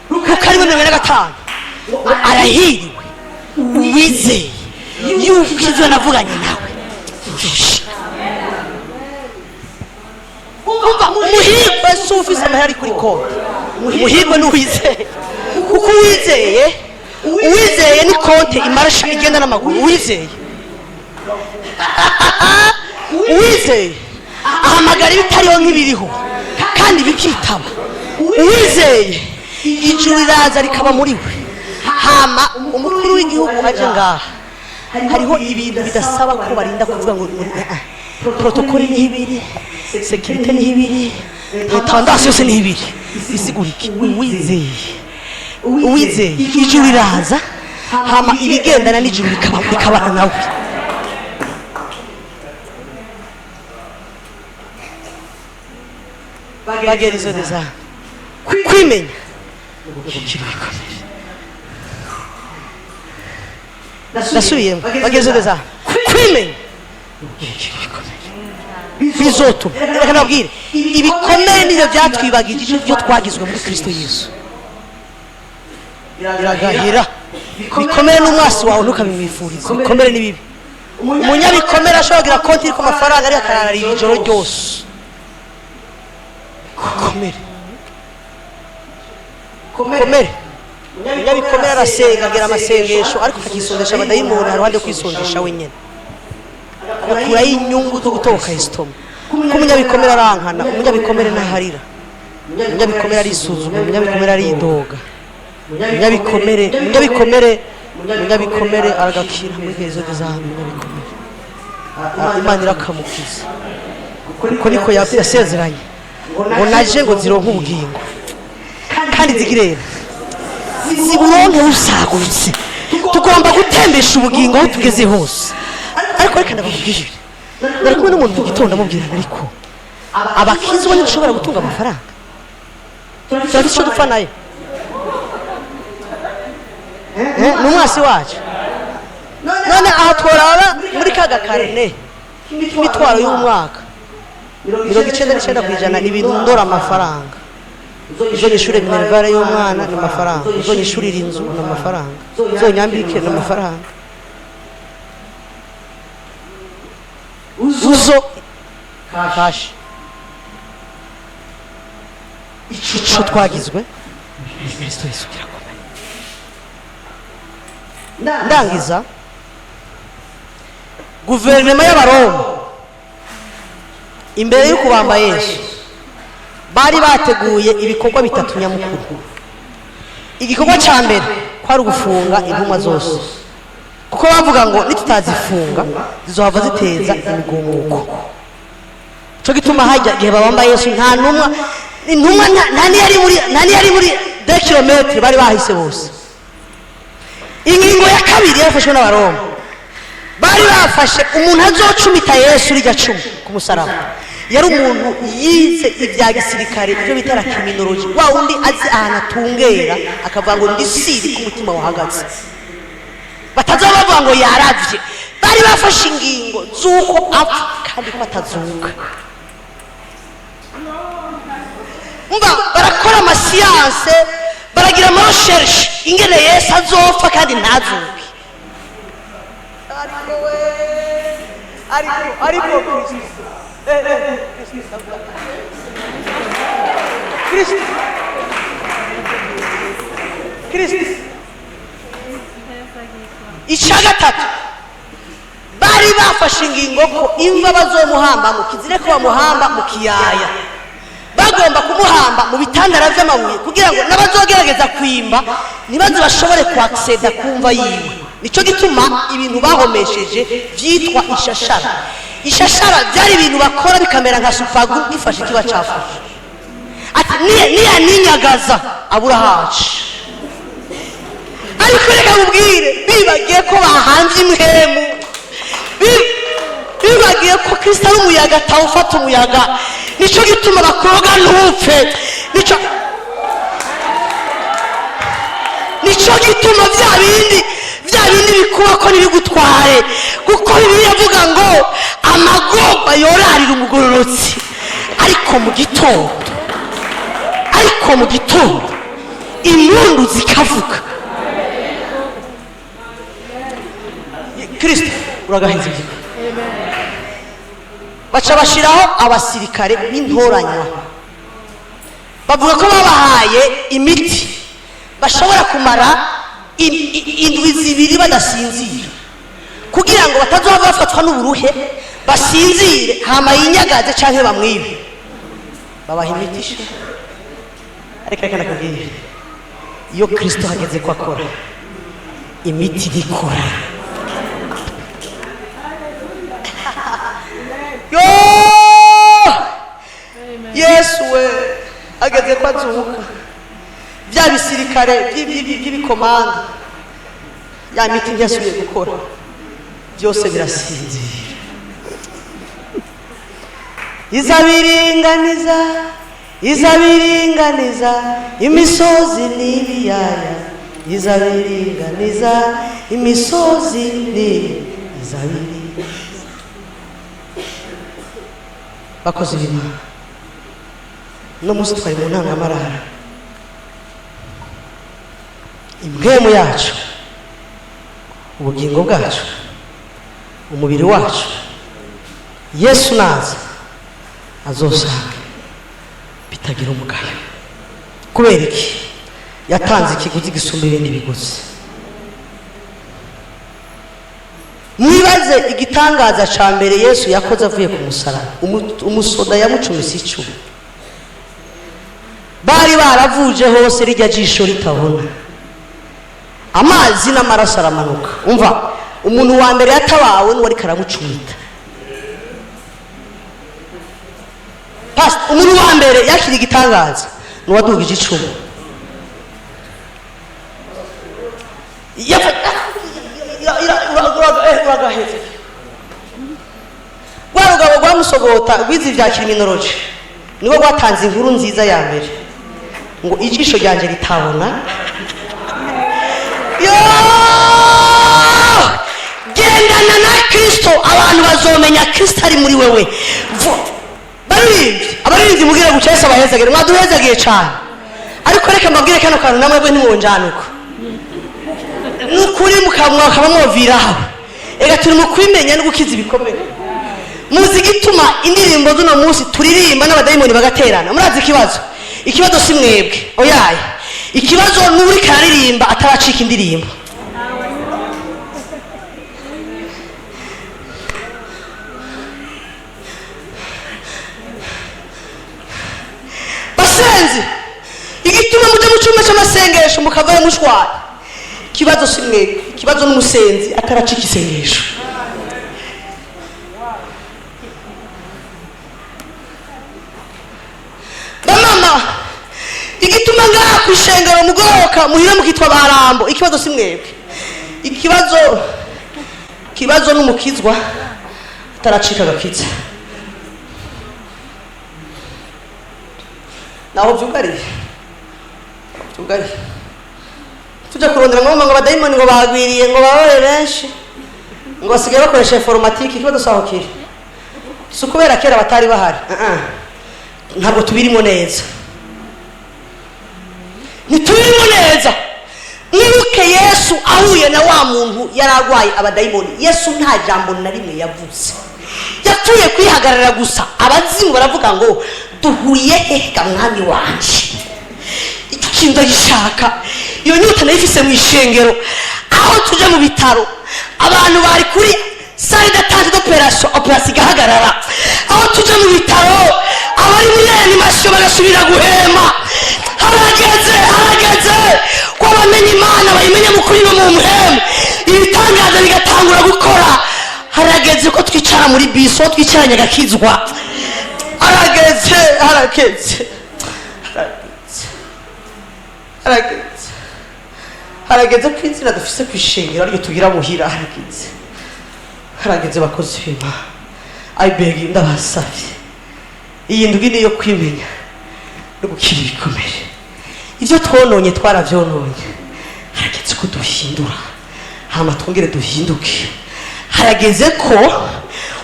Luka 1:45 ngo: "Arahiriwe uwizeye yuko ivyo navuganye nawe bizoshika." Umva, umuhirwe si ufise amahera ari kuri konti, umuhirwe ni uwizeye, kuko uwizeye ni konti imarasha igenda n'amaguru. Uwizeye ahamagara ibitariho nk'ibiriho kandi bikitaba. Uwizeye ijuru riraza rikaba muri we. Hama umukuru w'igihugu aje ngaha, hariho ibintu bidasaba ko barinda kuvuga ngo protocole niho ibiri, sécurité niho ibiri, tendance yose niho ibiri. Bisigura iki? Uwizeye ijuru riraza, hama ibigendana n'ijuru bikabana nawe. Bagerizo des âmes, kwimenya gukira ibikomere. Ndasubiyemo, bagerizo des âmes, kwimenya gukira ibikomere bizotuma. Reka nabwire, ibikomere nibyo byatwibagije ibyo twagizwe muri Kristo Yesu. Biragahira. Bikomere n'umwasi wawe ntukabimwifurize. Bikomere ni bibi. Umunyabikomere ashobora kugira konti iriko amafaranga, ariko akararira ijoro ryose. Komere, komere. Umunyabikomere arasenga, agira amasengesho, ariko akisonzesha abadayimoni haruhande yo kwisonzesha wenyine, agakurayo inyungu zo gutoboka estomac. Kuko umunyabikomere arankana, umunyabikomere ntaharira, umunyabikomere arisuzuma, umunyabikomere aridoga, umunyabikomere aragakira muri gezo dezame. Umunyabikomere Imana irakamukiza, kuko niko yasezeranye ngo: "Naje ngo zironke ubugingo kandi zigirera ziburonke busagutse." Tugomba gutembesha ubugingo aho tugeze hose. Ariko reka ndababwire, nari kumwe n'umuntu mu gitondo, amubwira, ariko abakizwa ntibashobora gutunga amafaranga, turafite icyo dupfa nayo. Ni umwasi wacu. None aha tworaba muri ka gakarne k'imitwaro y'umwaka, 99% ni ibintu ndora amafaranga. Uzonyishure minerval y'umwana ni amafaranga, uzonyishurira inzu ni amafaranga, uzonyambike ni amafaranga, uzo cash. Ico twagizwe Kristo Yesu kirakomeye. Ndangiza, guverinoma y'Abaroma imbere yo kubamba Yesu bari bateguye ibikorwa bitatu nyamukuru. Igikorwa cya mbere kwari ugufunga intumwa zose, kuko bavuga ngo nitutazifunga zizohava ziteza imigumuko. Cyo gituma hajya igihe babamba Yesu nta ntumwa, intumwa nta niyari muri, nta niyari muri 2 kilomètres, bari bahise bose. Ingingo ya kabiri yarafashwe n'Abaroma, bari bafashe umuntu azocumita Yesu rijya cumu ku musaraba. Yari umuntu yize ibya gisirikare, ibyo bita la criminologie, wa wundi azi ahantu atungera akavuga ngo ndi sûr ko umutima wahagaze, bataza bavuga ngo yaravye. Bari bafashe ingingo z'uko apfa kandi ko atazuka. Mba barakora amasiyanse, baragira ama recherches ingene Yesu azopfa kandi ntazuke. Ariko we, ariko Kristo, Kristo, Kristo, Kristo. Icya gatatu bari Bari bafashe ingingo ko imva bazomuhamba mu kizire ko bamuhamba mu kiyaya, bagomba kumuhamba mu bitandara by'amabuye kugira ngo n'abazogerageza kwimba ntibaze bashobore kwakiseda kumva yiwe. Nicyo gituma ibintu bahomesheje byitwa ishashara. Ishashara byari ibintu bakora bikamera nka supagu, gifashe kiba cyafashe. Ati niyaninyagaza abura hacu. Ariko reka mubwire, bibagiye ko bahanze imhemu, bibagiye ko Kristo ari umuyaga, atawufata umuyaga. Nicyo gituma bakroga ntupfe. Nicyo gituma bya bindi bikuba ko ntibigutware, kuko Bibiliya avuga ngo amagorwa yorarira umugororotsi, ariko mu gitondo impundu zikavuga. Kristo uragahinze. Baca bashiraho abasirikare b'intoranywa, bavuga ko babahaye imiti bashobora kumara indwi 2 badasinzira, kugira ngo batazoba bafatwa n'uburuhe, basinzire hama yinyagaze canke bamwibe. Babaha imiti sha. Ariko reka nakubwire, iyo Kristo hageze ko akora, imiti ntikora. Yo Yesu we ageze ko azuka, bya bisirikare by'ibikomanda, ya miti ntiyasubiye gukora, byose birasinzira. Izabiringaniza, izabiringaniza imisozi n'ibiyaya, izabiringaniza imisozi izabiringaniza. Bakoze ibintu no munsi twari mu ntangamarara. Impwemu yacu, ubugingo bwacu, umubiri wacu, Yesu naza azosanga bitagira umugayo. Kubera iki? Yatanze ikiguzi gisumba ibindi biguzi. Mwibaze igitangaza ca mbere Yesu yakoze avuye ku musaraba. Umusoda yamucumise icumu, bari baravuje hose, rijya jisho ritabona, amazi n'amaraso aramanuka. Umva, umuntu wa mbere yatabawe n'uwari karamucumita. Pastor, umuntu wa mbere yakira igitangaza n'uwadugije icumu. Uragaheze rwa rugabo rwamusogota rwize ibya kiriminoloji, nibo rwatanze inkuru nziza ya mbere ngo ijisho ryanjye ritabona. Yo! Gendana na Kristo, abantu bazomenya Kristo ari muri wewe. Baririmbyi, abaririmbyi mubwire gutya, Yesu abahezagire, mwaduhezagiye cyane. Ariko reka mbabwire kano kantu, namwe bwe ntimwonjanuka nukuri mukaba mwoviraho. Ega turi mu kwimenya no gukiza ibikomere. Muzi igituma indirimbo z'uno munsi turirimba n'abadayimoni bagaterana? Murazi ikibazo? Ikibazo si mwebwe, oyaye. Ikibazo n'uri kararirimba ataracika indirimbo. Basenzi, igituma mujya mu cyumba cy'amasengesho mukavayo mushwaye, ikibazo si mwebwe, ikibazo n'umusenzi ataracika isengesho. Bamama, igituma ngaha ku ishengero mugoroka muhira mukitwa barambo, ikibazo si mwebwe, ikibazo n'umukizwa ataracika agakitsa. Naho vyugariye, vyugariye, tujya kurondera ngo ngo abadayimoni ngo bagwiriye, ngo babaye benshi, ngo basigaye bakoresha informatike. Ikibazo saho kiri si ukubera kera batari bahari. Ntabwo tubirimo neza, ntitubirimo neza. Mwibuke Yesu ahuye na wa muntu yari arwaye abadayimoni, Yesu nta jambo na rimwe yavuze, yapfuye kwihagarara gusa. Abazimu baravuga ngo duhuriye hehe ga mwami wanje? Icyo kintu ndagishaka, iyo nyota nayifise mu ishengero. Aho tujya mu bitaro, abantu bari kuri Salle d'attente d'opération, opération igahagarara. Aho tujya mu bitaro, abari muri réanimation bagasubira guhema. Harageze, harageze ko abamenya Imana bayimenya mu kuri no mu mpwemu, ibitangaza bigatangura gukora. Harageze ko twicara muri bisi, aho twicaranye agakizwa. Harageze, harageze, harageze, harageze, harageze ko inzira dufise ku ishengero ariryo tugira muhira. Harageze, harageze. Bakozi b'Imana, I beg, ndabasavye, iyi ndwi niyo kwimenya no gukira ibikomere. Ibyo twononye twaravyononye. Harageze ko duhindura, hama twongere duhinduke. Harageze ko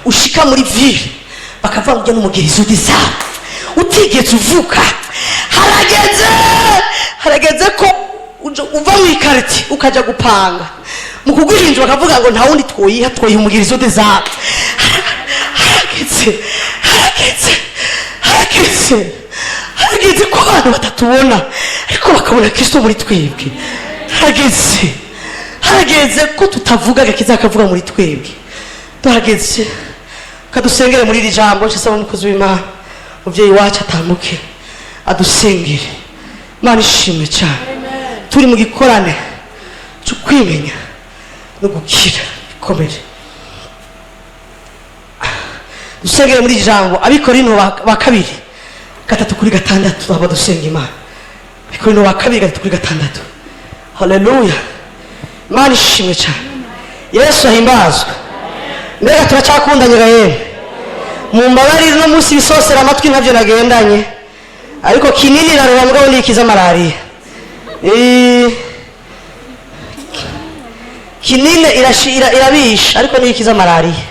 ushika muri ville bakavuga ngo ujya n'umugirizi udizamu utigeze uvuka. Harageze, harageze ko uva mu ikariti ukaja gupanga, mu kuguha bakavuga ngo nta wundi twoyiha, twoyiha umugirizi udizamu. Harageze, harageze, harageze, harageze ko abantu batatubona ariko bakabona Kristo muri twebwe. Harageze, harageze ko tutavuga, agakiza kavuga muri twebwe. Tuhageze, kadusengere muri iri jambo. Nsaba umukozi w'Imana, umubyeyi wacu, atambuke adusengere. Imana ishimwe cyane. Turi mu gikorane cyo kwimenya no gukira bikomere. Dusengere muri iri jambo, Abikorino ba kabiri 3:6. Twaba dusenga Imana. Abikorino ba kabiri 3:6. Haleluya, Imana ishimwe cyane, Yesu ahimbazwe. Mbega turacyakundanye ga yemwe? Mumbabarire, uno munsi ibisosera amatwi ntabyo nagendanye, ariko kinini irarura, mugabo nikiza malariya. Kinine irabisha, ariko nikiza malariya.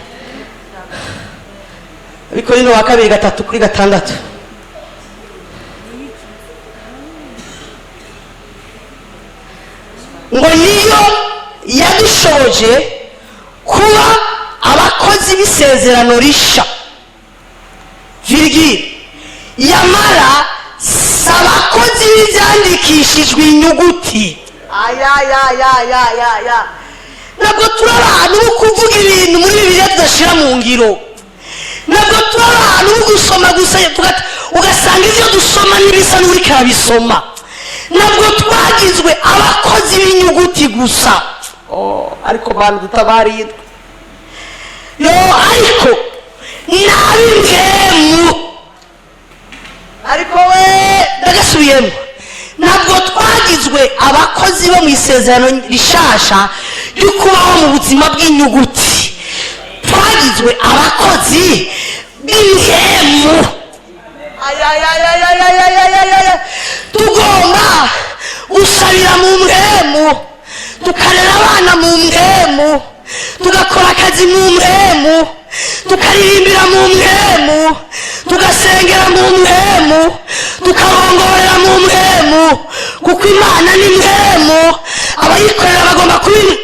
Abikorino wa kabiri 3:6. Ngo niyo yadushoboje kuba abakozi b'isezerano risha, virgule, yamara si abakozi b'ibyandikishijwe inyuguti. Ayayayayayaya, ntabwo turi abantu bo kuvuga ibintu muri Bibiliya tudashyira mu ngiro. Ntabwo turi abantu bo gusoma gusa, ugasanga ibyo dusoma n'ibisa n'uriko arabisoma. Ntabwo twagizwe abakozi b'inyuguti gusa. Oh, ariko bantu dutabariye yo, ariko n'ab'impwemu. Ariko we, ndagasubiyemo: ntabwo twagizwe abakozi bo mu isezerano rishasha ryo kubaho mu buzima bw'inyuguti, twagizwe abakozi b'impwemu. Ayayayayayayayayaya, tugomba gusabira mu mpwemu, tukarera abana mu mpwemu, tugakora akazi mu mpwemu, tukaririmbira mu mpwemu, tugasengera mu mpwemu, tukarongorera mu mpwemu, kuko Imana ni mpwemu, abayikorera bagomba kuba.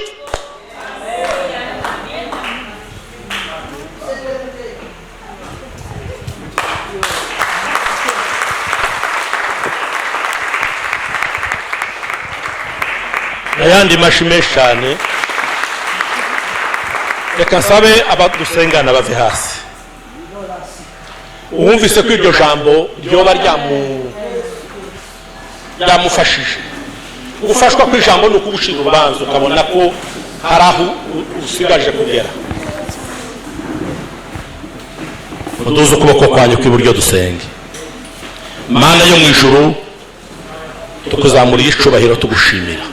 N'ayandi mashi menshi cyane. Reka nsabe abadusengana bave hasi. Uwumvise ko iryo jambo ryoba ryamufashije, gufashwa kw'ijambo ni ukugucira urubanza, ukabona ko hari aho usigaje kugera. Muduze ukuboko kwanyu kw'iburyo, dusenge. Mana yo mu ijuru, tukuzamuriye icubahiro, tugushimira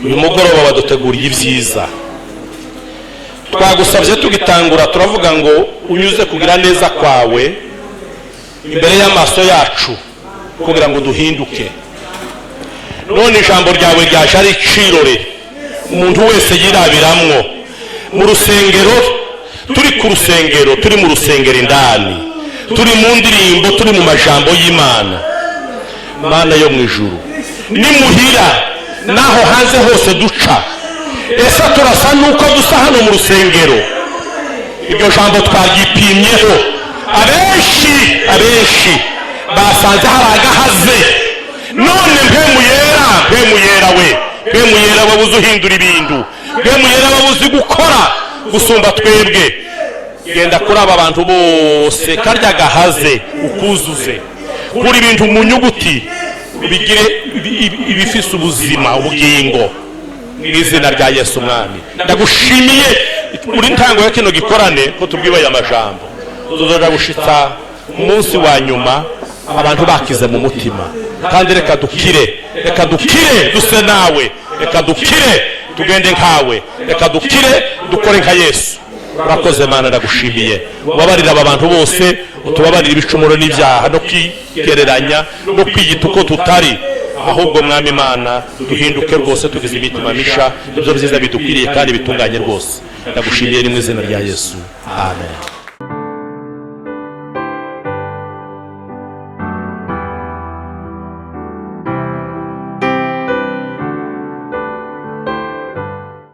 uyu mugoroba waduteguriye ibyiza. Twagusabye tugitangura, turavuga ngo unyuze kugira neza kwawe imbere y'amaso yacu kugira ngo duhinduke. None ijambo ryawe ryaje ari icirore umuntu wese yirabiramwo mu rusengero. Turi ku rusengero, turi mu rusengero indani, turi mu ndirimbo, turi mu majambo y'Imana. Mana yo mu ijuru, nimuhira naho hanze hose duca, ese turasa nuko dusa hano mu rusengero? Iryo jambo twaryipimyeho. Abenshi, abenshi basanze hari agahaze. None Mpwemu Yera, Mpwemu Yera we, Mpwemu Yera we, uze uhindura ibintu. Mpwemu Yera babuzi gukora gusumba twebwe. Genda kuri aba bantu bose, karya gahaze ukuzuze, kuri ibintu mu nyuguti bigire ibifise ubuzima, ubugingo, mu izina rya Yesu Mwami. Ndagushimiye uri ntango ya kino gikorane ko tubwiwe aya majambo, tuzoja gushitsa umunsi wa nyuma abantu bakize mu mutima. Kandi reka dukire, reka dukire duse nawe, reka dukire tugende nkawe, reka dukire dukore nka Yesu. Urakoze Mana, ndagushimiye. Ubabarira aba bantu bose, utubabarire ibicumuro n'ibyaha no kwigereranya no kwiyita uko tutari. Ahubwo Mwami Imana, duhinduke rwose, tugize imitima misha, ibyo byiza bidukwiriye kandi bitunganye rwose. Ndagushimiye ni mu izina rya Yesu, amen.